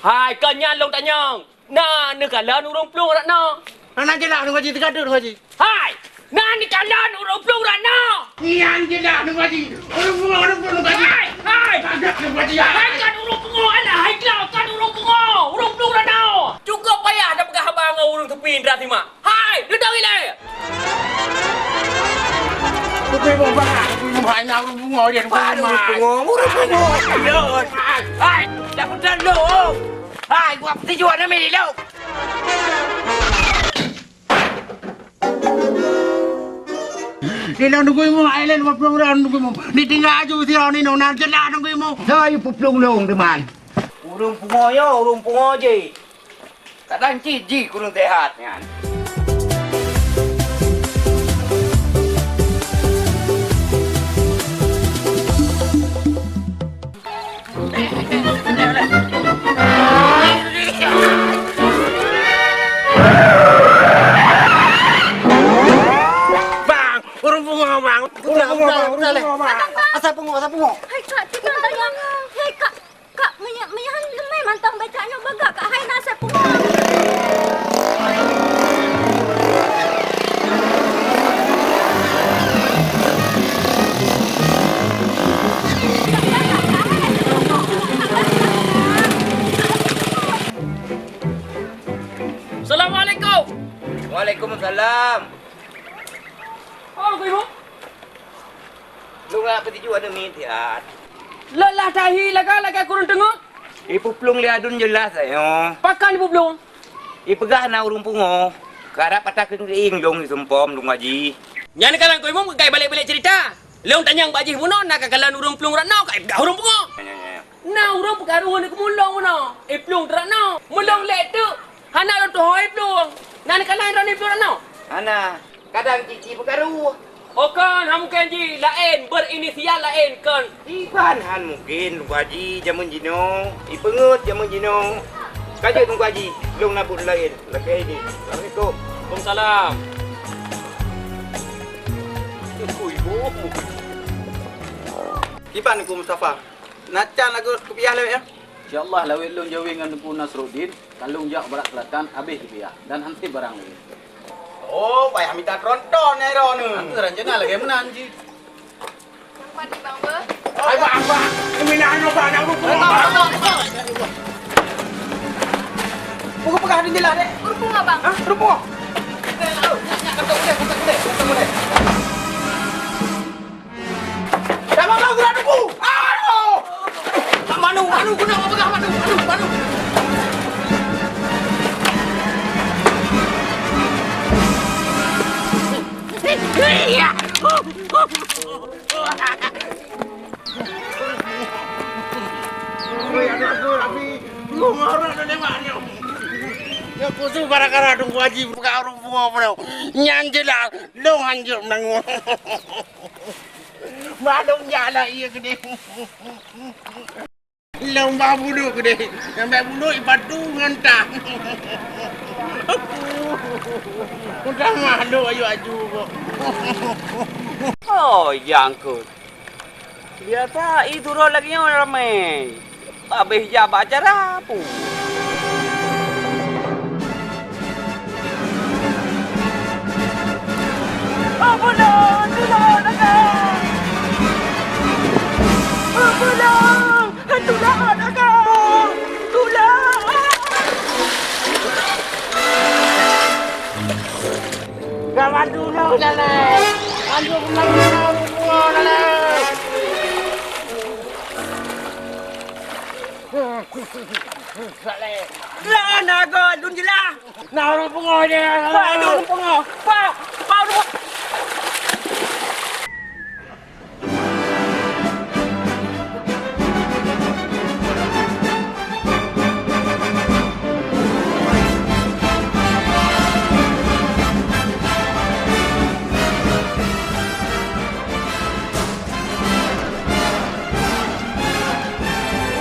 Hai, kon nyan lôn tanyong. Na neukalon ureueng plueng rot noe? Hana jeulaih, Teungku Haji, teuka teuk, Teungku Haji. Hai! Na neukalon ureueng plueng rot noe? Nyan jeulaih, Teungku Haji. Ureueng plueng, ureueng plueng, Teungku Haji. Hai! Hai! Agak, Teungku Haji, hai! Hai, kon ureueng pungo, alah, hai, kon ureueng pungo. Ureueng plueng rot noe. Cukôp payah tapeugah haba ngon ureueng seupri indra simak. Hai, deudong ilèe! Kupi boh bangat, kupi boh bangat, ureueng pungo dia, ureueng pungo. Ureueng pungo, ureueng pungo. Hai, hai, dah beutôi lôn. Hai, buat peutijuan nami lôn. Di dalam tunggu imu, ai lain buat program tunggu imu. Ditinggal aju sidroe ninoe, na jeulaih tunggu imu. Soe yue peuplueng lôn, teuma? Ureueng pungo nyoe, ureueng pungo jih. Kadang cit jih kureueng seuhat nyan. Bang, ureueng pungo, Bang. Ureueng pungo, Bang. Ureueng pungo, Bang. Asai pungo, asai pungo. Hai, Kak, tinggai tanya. Hai, Kak. Kak, meunyo-, meunyoe han leumé mantong becak nyoe bagak, Kak, hai na asai pungo. Assalamualaikum. Waalaikumsalam. Oh, Teungku Imum. Lôn jak peutijuan nyoe miet siat. Lelah tahi lagak-lagak kureueng teungoh. Ipeuplueng lé adun jeulaih tanyoe. Pakon ipeuplueng? Ipeugah na ureueng pungo. Karab ata keuieng lôn di Sumpom, Teungku Haji. Nyan ka Teungku Imum ka ibalek-balek ceurita. Lôn tanyong bak jih bunoe na ka kalon ureueng plueng rot noe, ka ipeugah ureueng pungo. Nya, nya, nya. Na ureueng peukaru ngon keu mulong bunoe. Iplueng rot noe. Mulong lé teuk. Hana lôn tuho iplueng. Na neukalon droeneuh iplueng rot noe? Hana. Kadang cit-cit peukaru. Oh kon, han mungken jih, laén, berinisial laén kon. Iban han mungken, Teungku Haji, jameun jinoe, ipeungeut jameun jinoe. Ka jeuet Teungku Haji, lôn na buet laén, lakée ini. Assalamualaikum. Waalaikumsalam. Ui, boh. Kiban Teungku Mustafa? Na can lagu kupiah lewat ya? Insya Allah, lawét lôn jawé ngon Teungku Nasruddin. Ka lôn jak barat selatan, habéh kupiah dan hanté barang lé. Oh, payah mita tronton nyan droeneuh. Aku rencana lagée meunan jih. Bang Fadli, Bang, beuh. Hai, Bang, Bang. Keuminaan nyoe, Bang, nyang rupung, Bang. Buku peugah di jeulah, Dek. Rupung, Abang. Hah? Rupung? Nyak, nyak, nyak, nyak, nyak, nyak, nyak, nyak. Dah bangun gerak tubuh. Aduh. Manu, manu, kena peugah manu. Aduh, manu. Oi, aduh, aduh, Abi. Lu ngorok dah lewat ni. Ya, khusus gara-gara Teungku Haji buka warung bunga pun. Nyan jeulaih, long hanjeuet meunangoh. Maklum jak lah, iya gede. Lom bah buluk gede. Sampai buluk ipatu ngon tah. Udah mahluk ayu aju kok. Oh, jangkut. Biasa, i turot lagèe nyoe ramè. Habéh jak bak acara, pu. Ampun, tulak, tulak, tulak. Ampun, tulak, tulak. Gawat dulu, Lalai. Aduh, kenapa? Lah, na go, lôn jeulaih. Na ureueng pungo nyan. Pak, na ureueng pungo. Pak, pak ureueng.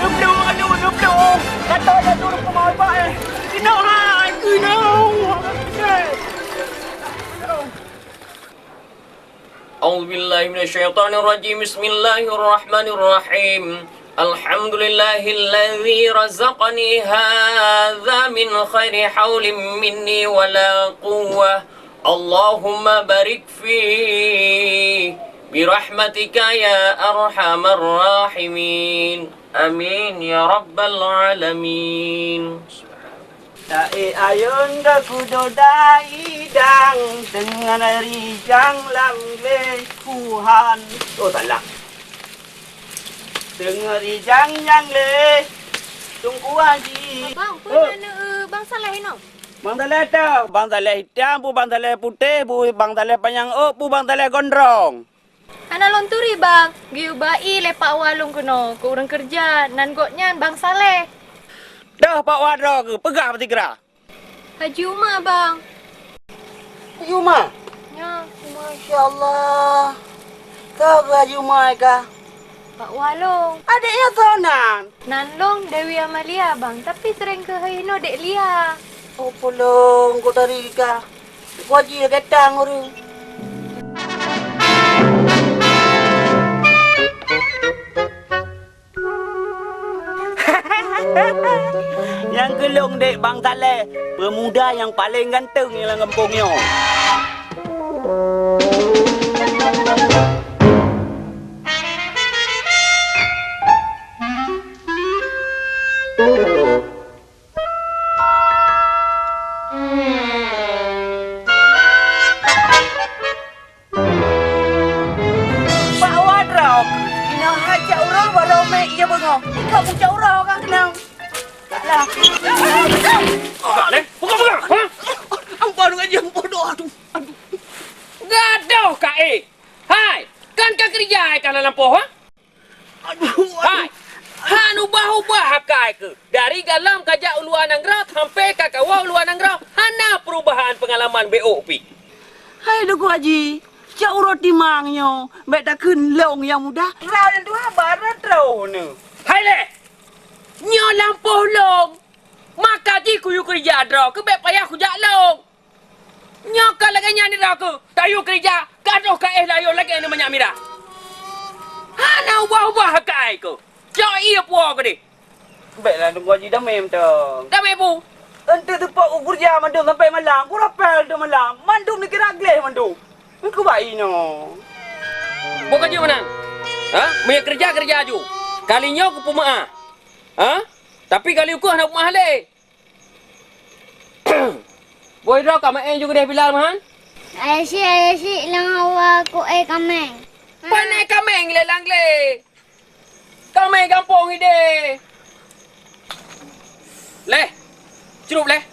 Neubloe, aduh, neubloe. Gata, gata, rupa mawai bak, eh. Keunoe, hai, keunoe. Eh. أعوذ بالله من الشيطان الرجيم. بسم الله الرحمن الرحيم. الحمد لله الذي رزقني هذا من غير حول مني ولا قوة. اللهم بارك فيه برحمتك يا أرحم الراحمين. آمين يا رب العالمين. Taék ayôn geukudo dai dang, teungoh rijang lam glé kuhan. Oh, salah. Teungoh rijang nyang lé Teungku Haji. Abang, peue na neu, eh, Bang Saleh inoe? Bang Saleh teuh, Bang Saleh itam, peue Bang Saleh putéh, peue Bang Saleh panyang ôk, peue Bang Saleh gondrong. Hana lôn turi, Bang. Geuyue ba-i lé Pak Wa lôn keunoe keu ureueng keureuja, nan gobnyan Bang Saleh. Deuh Pak Wa droe keuh, peugah bak sigra. Haji Uma, Bang. Haji Uma? Nyo. Masya Allah. Ka Haji Uma ka? Pak Wa lôn. Adék nyan soe nan? Nan lôn Dewi Amalia, Bang, tapi sering keuhai inoe Dek Lia. Oh, polong, kok tari ka. Kok haji lagèe tang ureueng. Nyang keu lôn dek Bang Saleh, peumuda nyang paleng ganteng lam gampông nyoe. Pak Wa droe, inoe hai cak uroe baroe mé ie beungoh. Ikau bucak uroe ka keunong. Lah. Peugah lé, peugah, peugah. Ha? Ampôn ngaji, ampôn doa, aduh, aduh. Gadoh ka, eh. Hai, kan ka keureuja, eh, ka lam lampôh, ha? Aduh, aduh. Hai, han ubah-ubah akai keuh. Dari galom ka jak u luwa nanggroe sampai ka kawoe u luwa nanggroe, hana peurubahan peungalaman beuôk pih. Hai Teungku Haji, cak uroe timang nyoe, bèk takheun lôn nyang muda, rot nyang tuha barat troh nyoe. Hai lé! Nyoe lampôh lôn, maka jih kuyue keureuja droe keuh bèk payah kujak lôn. Nyoe ka lagèe nyan nibak keuh, tayue keureuja, ka troh ka éh layô lagèe nyoe manyak mirah. Hana ubah-ubah akai keuh. Cok ie puwoe keudeh. Bèk lah, Teungku Haji, damé mantong. Damé peue? Eunteuk teupok u keureuja mandum sampai malam, kurapèl teuk malam, mandum neukira gleh mandum. Eungkeu bai nyoe. Boh ka jeuet meunan. Ha? Meunyoe keureuja, keureuja aju. Kali nyoe kupeumeu'ah. Ha? Tapi kali ukeue hana peumeu'ah lé. Boh droe ka meu'en ju keudeh Bilal meuhan? Ayah si, ayah si, lam hawa ku eh kameng. Pane kameng lé lang lé. Kameng gampông ideh. Leh. Cerup leh.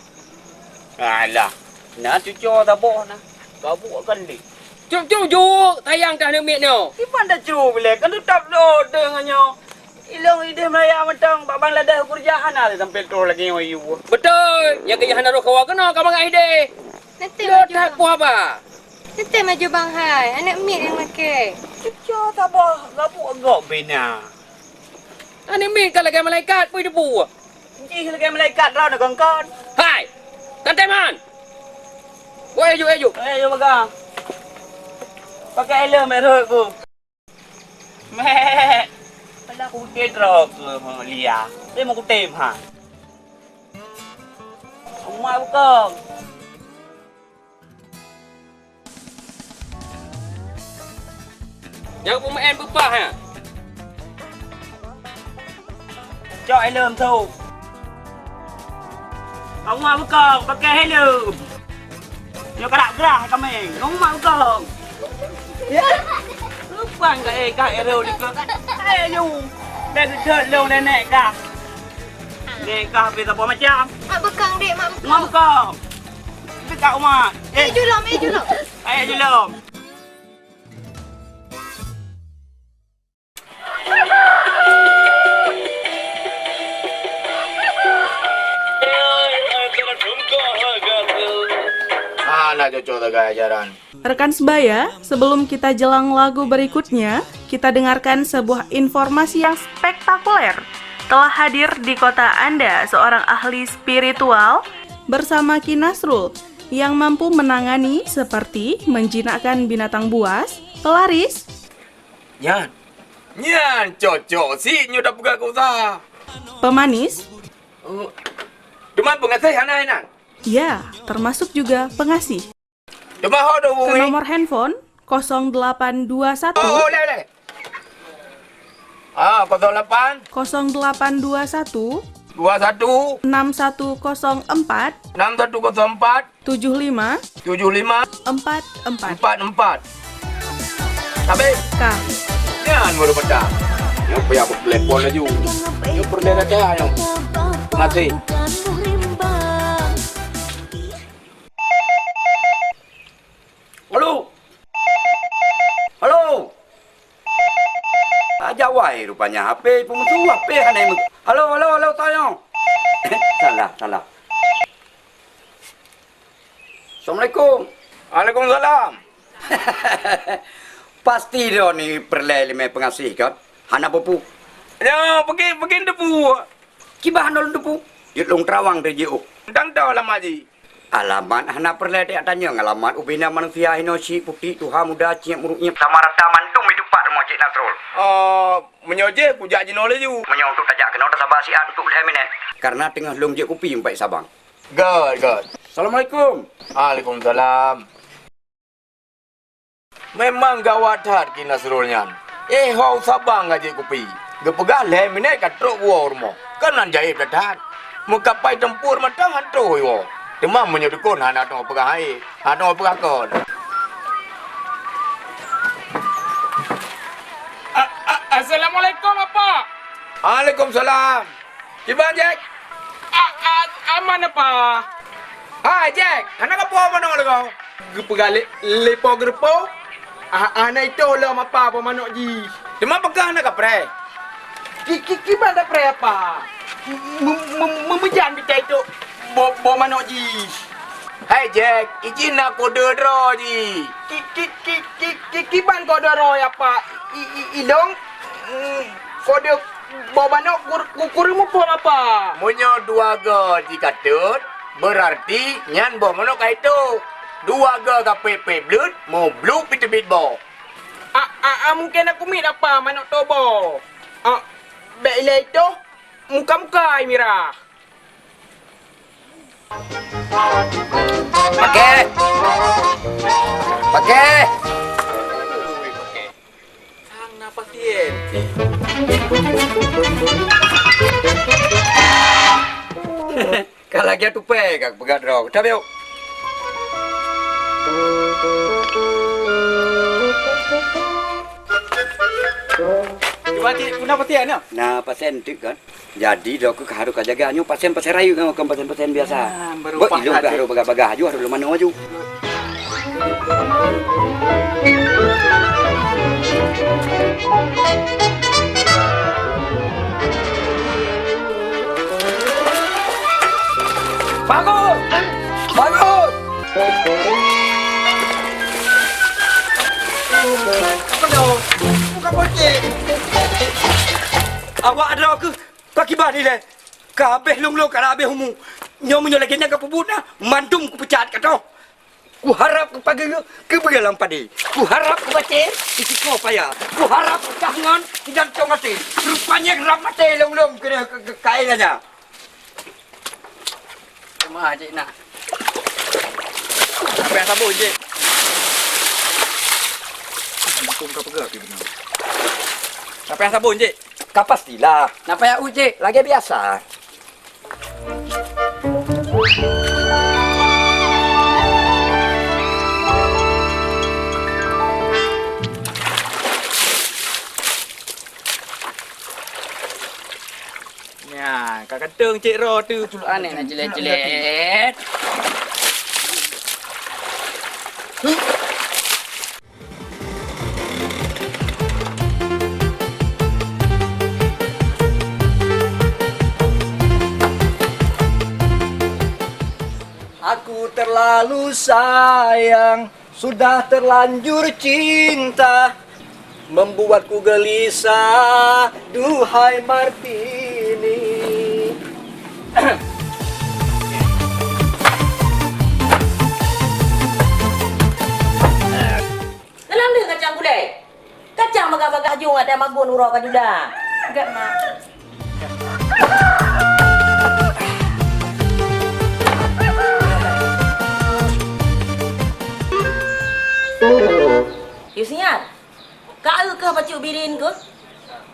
Alah. Na cuco saboh na. Kabuk kan lé. Cerup-cerup juk tayang dah neumit nyoe. Iban dah cup lé, kan teutap lo deungon nyoe. Ilong ideh meuraya mantong bak Bangladesh keureuja hana lé sampai troh lagèe nyoe yue. Beutôi, nyang keu hana roh kawa keunoe ka mangat ideh. Nanti lo maju, that Bang. Puah ba. Nanti maju Bang hai, aneuk miet nyang makai. Cuco saboh gabuk gok bina. Aneuk miet ka lagèe malaikat pui debu. Jih lagèe malaikat droe na kongkon. Hai, Kanteman. Woi, juk, eh, juk. Eh, juk pegang. Pakai helm, eh, rot ku. Mek. Alah kutem droe keuh lia. Dia mau kutem ha. Umat bukong. Nyang peumaén beupah, ha? Cok helm tu. Awak bukong pakai helm. Nyoe karak gerah kameng. Nyoe mak bukong. Ya. Lupang ka eh ka ero di ko. Ayo. Dah gedot lo nenek ka. Dek, kah habéh saboh macam. Mak bekang, Dek, mak bekang. Mak bekang. Dekat rumah. Eh, julom, eh, julom. Eh, julom. Ah, nak cocok sagai ajaran. Rekan sebaya, sebelum kita jelang lagu berikutnya, kita dengarkan sebuah informasi yang spektakuler. Telah hadir di kota Anda seorang ahli spiritual bersama Ki Nasrul yang mampu menangani seperti menjinakkan binatang buas, pelaris, Nyan. Nyan cocok sit nyoe tapeugah keu usaha. Pemanis. Oh. Teuma peungaséh hana inan? Ya, termasuk juga pengasih. Teuma ho do Ke nomor handphone kosong delapan dua satu. Oh, oh, leh, leh. Ah, kosong lapan. Kosong delapan dua satu. Dua satu. Enam satu kosong empat. Enam satu kosong empat. Tujuh lima. Tujuh lima. Empat empat. Empat empat. Tapi Ka. Nyan baru petang. Yang payah aku telepon laju. Yang pernah dah cahaya. Mati. Halo. Halo. Aja wai rupanya H P peumusuh, H P hana meng-, halo, halo, halo, tayong. Salah, salah. Assalamualaikum. Waalaikumsalam. Pasti droeneuh peureulée limai peungaséh kan? Hana peue-peue. Ya, peugi, peugi teupeu. Kiban hana lôn teupeu. Jeuet lôn teurawang teuh jiôh. Tang tho alamat jih. Alamat hana peureulée tajak tanyong, alamat ubena manusia hinoe syiek putéh tuha muda ciek meurunyeb. Sama rata mandum itupat rumoh Cik Nasrul. Oh, meunyoe jih kujak jinoe laju. Meunyoe untuk tajak keunoe tasaba siat untuk lhée minét. Karena teungoh lôn jeuet kupi umpék Sabang. Göt, göt. Assalamualaikum. Waalaikumsalam. Memang gawat that Ki Nasrul nyan. Eh, ho u Sabang ka jeuet kupi. Geupeugah lhée minét ka trok woe u rumoh. Kan nan jaéb that-that. Meukapai teumpue mantong han troh woe. Teuma meunyoe dukon hana teupeugah hai, hana teupeugah kon. A-, a-, assalamualaikum, Apa. Waalaikumsalam. Kiban, Jack? A-, a-, aman, Apa. Hai, Jack, hana ka po manok lé kau? Geupeugah lé, lé po geureupo, ah, hana itôh lom Apa po manok jih. Teuma peugah hana ka preh? Ki, ki, kiban da preh, Apa? Meu-, meu-, meujan bita itôh bo, bo manok jih. Hai, Jack, ijih na kode droe jih. Ki, ki, ki, ki, ki, kiban kode droe, Apa? I, i, ilong, mm, kode Boh manok kur-, ku-, kureueng muphom, Apa. Meunyoe dua goe jikatot, beurarti nyan boh manok ka itôh. Dua goe ka pép-pép bleuet, mubluk pih teubiet boh. A, a, a, mungken aku miet, Apa, manok tobo. A, bék ilée itôh, muka-muka mirah. Paké! Paké! Sang na pasien. Ka lagée tupée ka peugah droe. Tabiok. Cuba ti, guna pasien ya? Na pasien tu kan. Jadi, droe keuh harôh kajaga nyoe pasien-pasien rayeuk nyoe, kon pasien-pasien biasa. Ah, beurumpah. Beuh, ilong keuh harôh bagah-bagah aju, harôh lôn manoe aju. Bagus! Bagus! Apa dah? Bukan pocong. Awak ada ke? Ka kiban ilée, ka habéh lôn-lôn, ka habéh umu. Nyoe meunyoe lagée nyan ka peubuet na, mandum kupeucat ka toh. Kuharab keu pageue, keu beugalang padé. Kuharab keu batée, isikoe paya. Kuharab keu kah ngon, sidang cong até. Rupanya rab maté lôn-lôn keu, keu, keu kaé nyan. Teuma cit na. Siapa nyang sabon, Cik? Muphom ka peugah pih beuna. Siapa nyang sabon, Cik? Ka pastilah. Napa ya, Cik? Lagée biasa. Nyan, Ka kantong cek roh tu. Aneh na jelek-jelek. Aku terlalu sayang, sudah terlanjur cinta, membuatku gelisah, duhai Martini. Dalam deh kacang gulai. Kacang bagah-bagah jong ada magun uroe ka jula. Gak, Mak. Yusniat, ka eu keuh bacut birin keuh?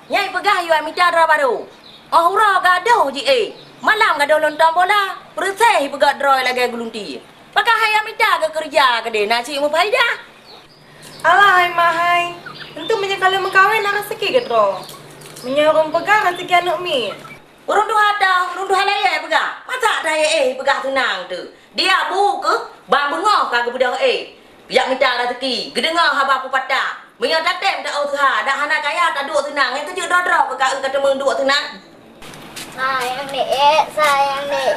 Nyai peugah yue mita droe barô. Oh uroe gadoh ji éh. Malam gadoh lontong bola. Peureuséh peugah droe lagée gulunti. Pakon hai mita keu keureuja keudeh na cit meufaidah. Alah hai mak hai, entu meunyoe ka lheueh meukawen na raseuki keudroe. Meunyoe ureuëng peugah raseuki aneuëk miet. Ureuëng tuha ta, ureuëng tuha layée peugah. Masa ta éh peugah seunang teuh. Dia bu keuh, ban beungoh ka geubeudôh éh. Jak mita raseuki, geudeungoe haba peupatah. Meunyoe tatem ta useuha, dak hana kaya taduek seunang, nyang keujeuet droe-droe keu ka eu ka teumeuduek seunang. Sayang dek, sayang dek,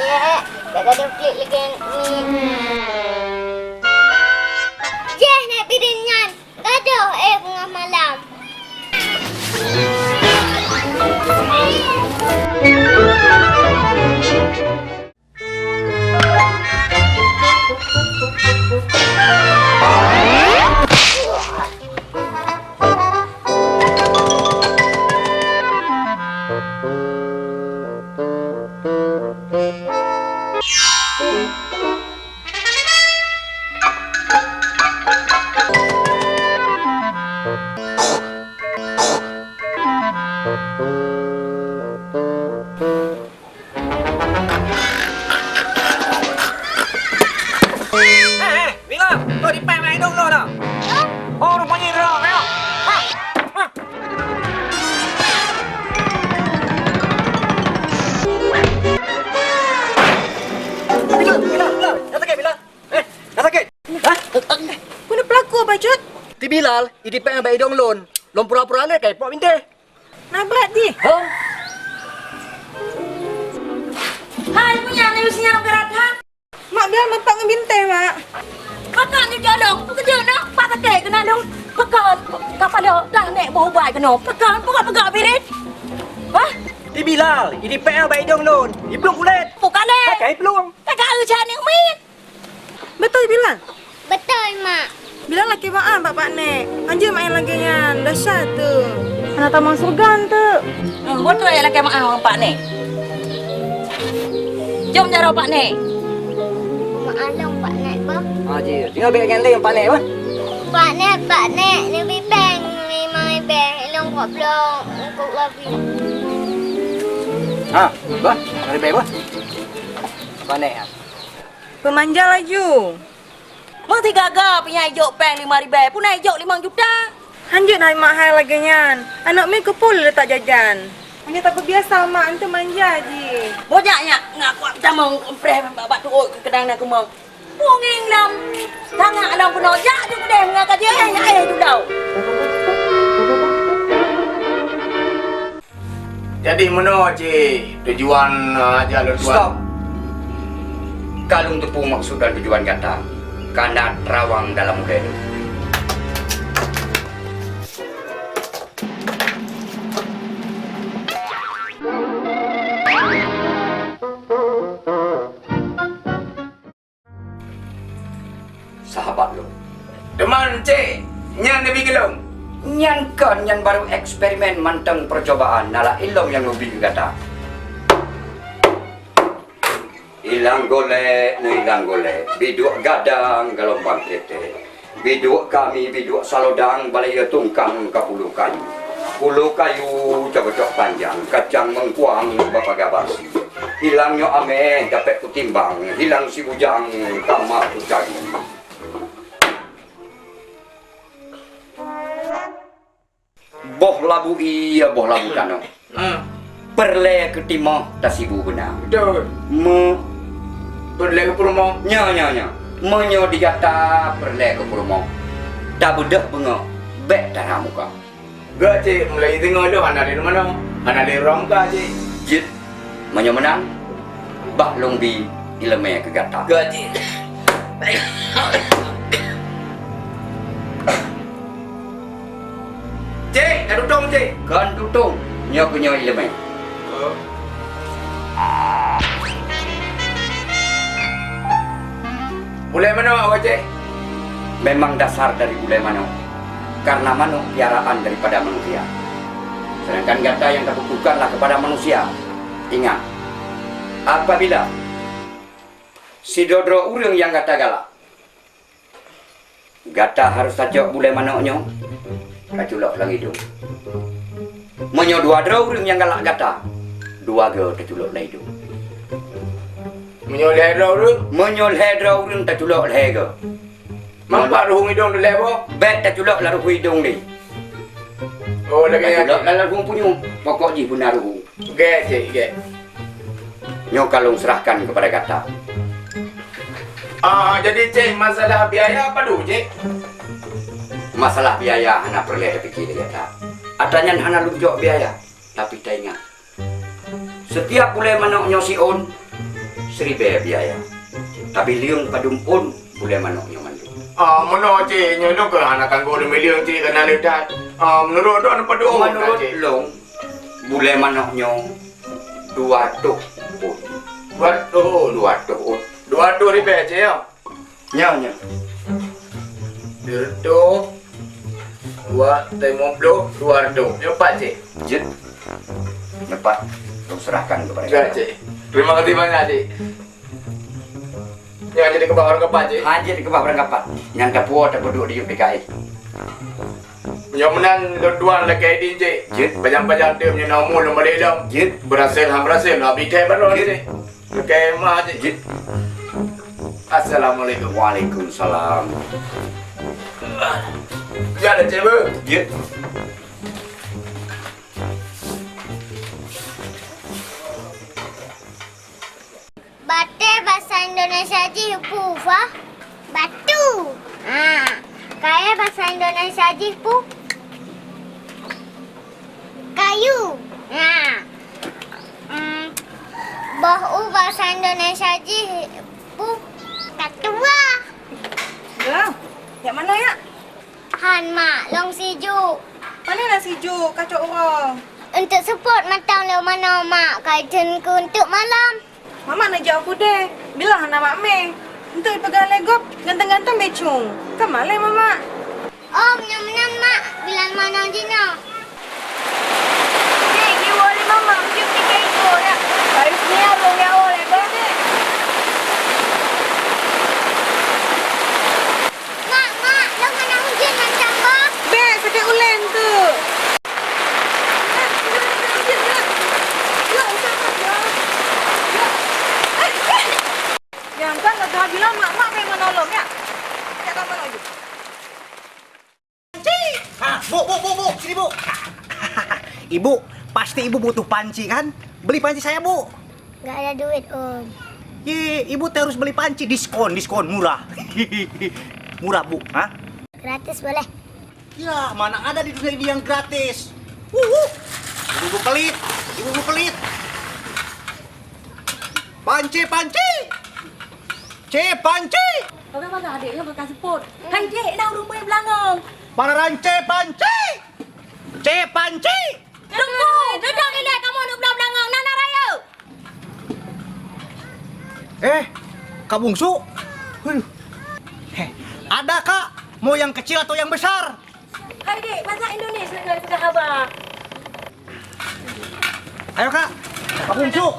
tak ada klik lagi ni. Jeh nak piring nyan, gadoh eh bungah malam. Eh, eh, Bila, kau di pem naik dong lo dah. Oh, rupanya dah, ya. Ha, ha. Bila, Bila, Bila, dah sakit, Bila. Eh, dah sakit. Hah? Peue na peulaku, Abah Jot? Ti Bilal, i di pem naik dong lôn. Lôn pura-pura le kai pok binteh. Na brat jih. Hah? Hai, punya na yue sinyal berat, ha? Mak, biar meupak ngon binteh, Mak. Pakon jih jolong, peukeujeue na, pak sakét keunan dong. Pakon, kapala dah nek bau ubat keunoe. Pakon, peugah-peugah birit. Hah? Ti Bilal, i di pek baik dong lôn. Iplueng kulét. Bukan, eh. Pakai iplueng. Pakai air cani mit. Beutôi, Bilal? Beutôi, Mak. Bilal lakée maáh bak Pak Nek. Hanjeuet maén lagée nyan, desya teuh. Hana tamong syeuruga teuh. Hmm, beutôi lakée maáh ngon Pak Nek. Jom jaroe Pak Nek. Maáh lom Pak Nek, bah. Ha, ji. Tinggai bék nyan lé Pak Nek, bah. Pak Nek, Pak Nek, neubi péng limong ribée, ilong kok blong, kok labi. Ha, bah, limong ribée, bah. Pak Nek, ha. Peumanja laju. Meusigaga pih nyang ijok péng limong ribée, peue na ijok limong juta. Hanjeuet hai mak hai lagée nyan. Aneuk miet keupeue le letak jajan. Meunyoe tapeubiasa mak, eunteuk manja jih. Bujak nyak, ngak kuat tamong empreh bak tuôt keu keudang na keumong. Bunging lam, tangak lam keunoe jak ju keudeh ngon ka jih, eh, eh, dudau. Jadi meunoe cit tujuan, eh, aja lôn tuan. Stop. Ka lôn teupeu maksud dan tujuan gata. Ka na terawang dalam ulée lôn. Sahabat lôn. Teuma cit, nyan neubi keu lôn. Nyan kon, nyan barô eksperimen mantong peucobaan, na laén lom nyang neubi keu gata. Ilang golék, neuilang golék, biduek gadang galombang teutek. Biduek kami, biduek salodang, balayeue tungkang kapulu kayu. Pulu kayu cok-cok panjang, kacang mengkuang bak paga basi. Hilang nyoe ameh dapet kutimbang, hilang si bujang kama kucari. Boh labu ie, boh labu tanoh. Hmm. Peureulée keu timoh tasibu beuna. Beutôi. Me- Peureulée keu peurumoh. Nyoe, nyoe, nyoe. Meunyoe di gata peureulée keu peurumoh, tabeudôh beungoh, bék tara muka. Geuh, Cik, mulai singoh lôn hana lé manoe, hana lé rong ka, Cik. Jeuet, meunyoe meunan, bah lôn bi iéleumé keu gata. Geuh, Cik. Cik, ka tutong, Cik. Kon tutong, nyoe keuh nyoe iéleumé. Oh. Bulée manok, Cik. Memang dasar dari bulée manok, karena manok piaraan daripada manusia. Sedangkan gata yang tabutuhkanlah kepada manusia. Ingat, apabila sidroe-droe ureuëng nyang gata galak, gata harôh tacok bulée manok nyoe, taculok lam idong. Meunyoe dua droe ureuëng nyang galak gata, dua goe taculok lam idong. Meunyoe lhée droe ureuëng? Meunyoe lhée droe ureuëng, taculok lhée goe. Meunyoe bak ruhueng idong dilée boh? Bék taculok lam ruhueng idong lé. Oh, lagée nyan. Taculok lam ruhueng punyueng, pokok jih beuna ruhueng. Gét, Cik, gét. Nyoe ka lôn serahkan kepada gata. Ah, jadi, Cik, masalah biaya padum, Cik? Masalah biaya hana peureulée tapiké lé gata. Atra nyan hana lôn jok biaya, tapi taingat, setiap bulée manok nyoe siôn, siribée biaya. Tabileueng padum ôn bulée manok nyoe mandum. Ah, meunoe, Cik, nyoe lôn keuh hana tanggong lôn bileueng, Cik, kana le that. Ah, meunurot droeneuh padum, Cik? Meunurot lôn, bulée manok nyoe dua reutôh ôn. Dua reutôh ôn? Dua reutôh ôn. Dua reutôh ribée, Cik, ya? Nyoe, nyoe. Dua reutôh, dua, limong ploh, dua reutôh. Nyoe pat, Cik? Jeuet. Nyoe pat. Lôn serahkan kepada gata. Cik. Terima kasih banyak, Cik. Nyoe jeuet dikeubah barang kapat, Cik? Hana jeuet dikeubah barang kapat. Nyan tapuwoe tapeuduek di U P K I. Nyoe meunan lôn tuan lakée idin, Cik. Jeuet. Pajan-pajan teuh meunyoe na umu lôn balek lom. Jeuet. Beurasel han beurasel, lôn abi thée baroe, Cik. Jeuet. Lakée meuah, Cik. Jeuet. Assalamualaikum. Waalaikumsalam. Jak lé, Cik, beuh. Jeuet. Batée basa Indonesia jih peue, Fa? Batu. Ha. Kayée basa Indonesia jih peue? Kayu. Ha. Hmm. Boh u basa Indonesia jih peue? Katua. Ya. Jak manoe, ya? Han, Mak, lôn sijuek. Pane na sijuek, kacok uroe? Eunteuk seupôt mantong lôn manoe, Mak, kai theun keu eunteuk malam. Mamak neujak u keudè, bilang hana mak mé. Eunteuk ipeugah lé gob, ganteng-ganteng bècong. Ka malèe mamak. Oh, meunyoe meunan, Mak, bilang manoe jinoe. Dek, jiwoe lé mamak, meujeuet tiga ikô, ya. Baru sini abang nyawa lé, Bang. Mak, mak, lôn hana ujeuen mantong, Bang. Bèk, sakét ulèe tu. Nyang kan lagak bilang mak-mak bèk meunolong, ya. Cakap mana je. Panci! Ha, Bu, Bu, Bu, Bu, sini, Bu. Ibu, pasti Ibu butuh panci, kan? Beli panci saya, Bu. Nggak ada duit, Om. Ye, Ibu teh harus beli panci, diskon, diskon, murah. Murah, Bu, ha? Gratis boleh. Ya, mana ada di dunia ini yang gratis? Wuh, wuh. Ibu-ibu pelit, ibu-ibu pelit. Panci, panci! Cé, panci! Bagah-bagah adék nyoe ka seupôt. Hai, Dek, na ureueng beulangong. Mana rancé panci? Cé, panci! Tunggu, duduk ilèe kamoe neuk beulangong, na, na rayeuk. Eh, Kak Bungsu? Aduh. Heh, ada, Kak. Mau yang kecil atau yang besar? Hai, Dek, bahasa Indonesia nak kena peugah haba. Ayo, Kak. Kak Bungsu.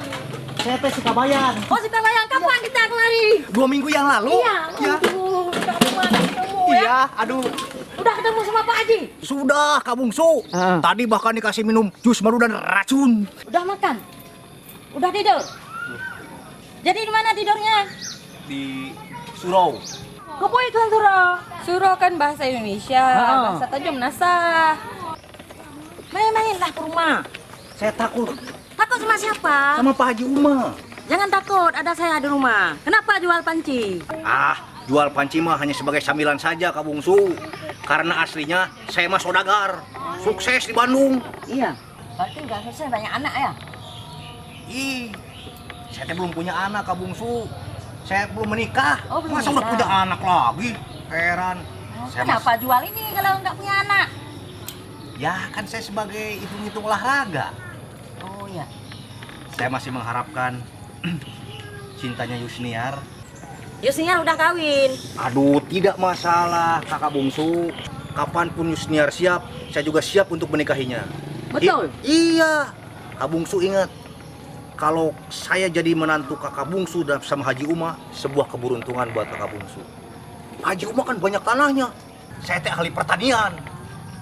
Saya teh Sikabayan. Oh, Sikabayan. Kapan kita kemari? Dua minggu yang lalu. Iya. Iya. Aduh, tak pernah ketemu, ya. Iya, aduh. Udah ketemu sama Pak Haji? Sudah, Kak Bungsu. Ah. Tadi bahkan dikasih minum jus madu dan racun. Udah makan? Udah tidur? Jadi di mana tidurnya? Di surau. Keupeue ikheun surau? Surau kan bahasa Indonesia, ah, bahasa Tanjung Meunasah. Main-mainlah ke rumah. Saya takut. Tak Takut sama siapa? Sama Pak Haji Uma. Jangan takut, ada saya di rumah. Kenapa jual panci? Ah, jual panci mah hanya sebagai sambilan saja, Kak Bungsu. Karena aslinya saya mah saudagar. Sukses di Bandung. Iya. Berarti udah sukses banyak anak ya? Ih, saya teh belum punya anak, Kak Bungsu. Saya belum menikah. Oh, belum Masa udah menikah. Punya anak lagi? Heran. Oh, Saya kenapa masih jual ini kalau nggak punya anak? Ya, kan saya sebagai hitung-hitung olahraga. Oh, iya. Saya masih mengharapkan cintanya Yusniar. Yusniar udah kawin. Aduh, tidak masalah, Kakak Bungsu. Kapanpun Yusniar siap, saya juga siap untuk menikahinya. Betul? I-, iya. Kak Bungsu ingat, kalau saya jadi menantu Kakak Bungsu dan sama Haji Uma, sebuah keberuntungan buat Kakak Bungsu. Haji Uma kan banyak tanahnya. Saya teh ahli pertanian.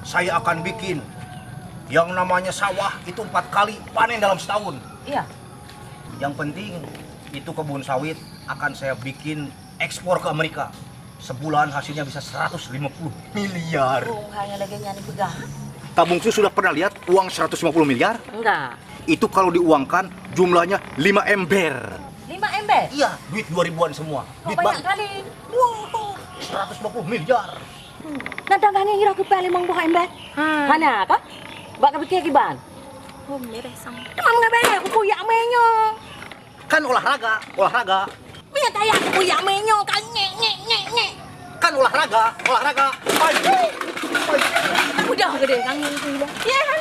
Saya akan bikin yang namanya sawah itu empat kali panen dalam setahun. Iya. Yang penting, itu kebun sawit akan saya bikin ekspor ke Amerika. Sebulan hasilnya bisa seratus lima puluh miliar. Oh, hanya lagi nyan peugah. Kak Bungsu sudah pernah lihat uang seratus lima puluh miliar? Enggak. Itu kalau diuangkan jumlahnya lima ember. Lima ember? Iya, duit dua ribuan semua. Kok Duit banyak bank. Kali? Wah, seratus lima puluh miliar. Hmm. Nah, tanggah nyan irah keupeue limong boh ember? Hmm. Hana kah? Bak keupiké kiban? Oh, mereh sang. Teuma mengapa aku kuyak meunyoe? Kan olahraga, olahraga. Meunyoe kaya aku kuyak meunyoe kan nyek, nyek, nyek, nyek. Kan olahraga, olahraga. Hai. Hai. Udah gede kan itu. Ya.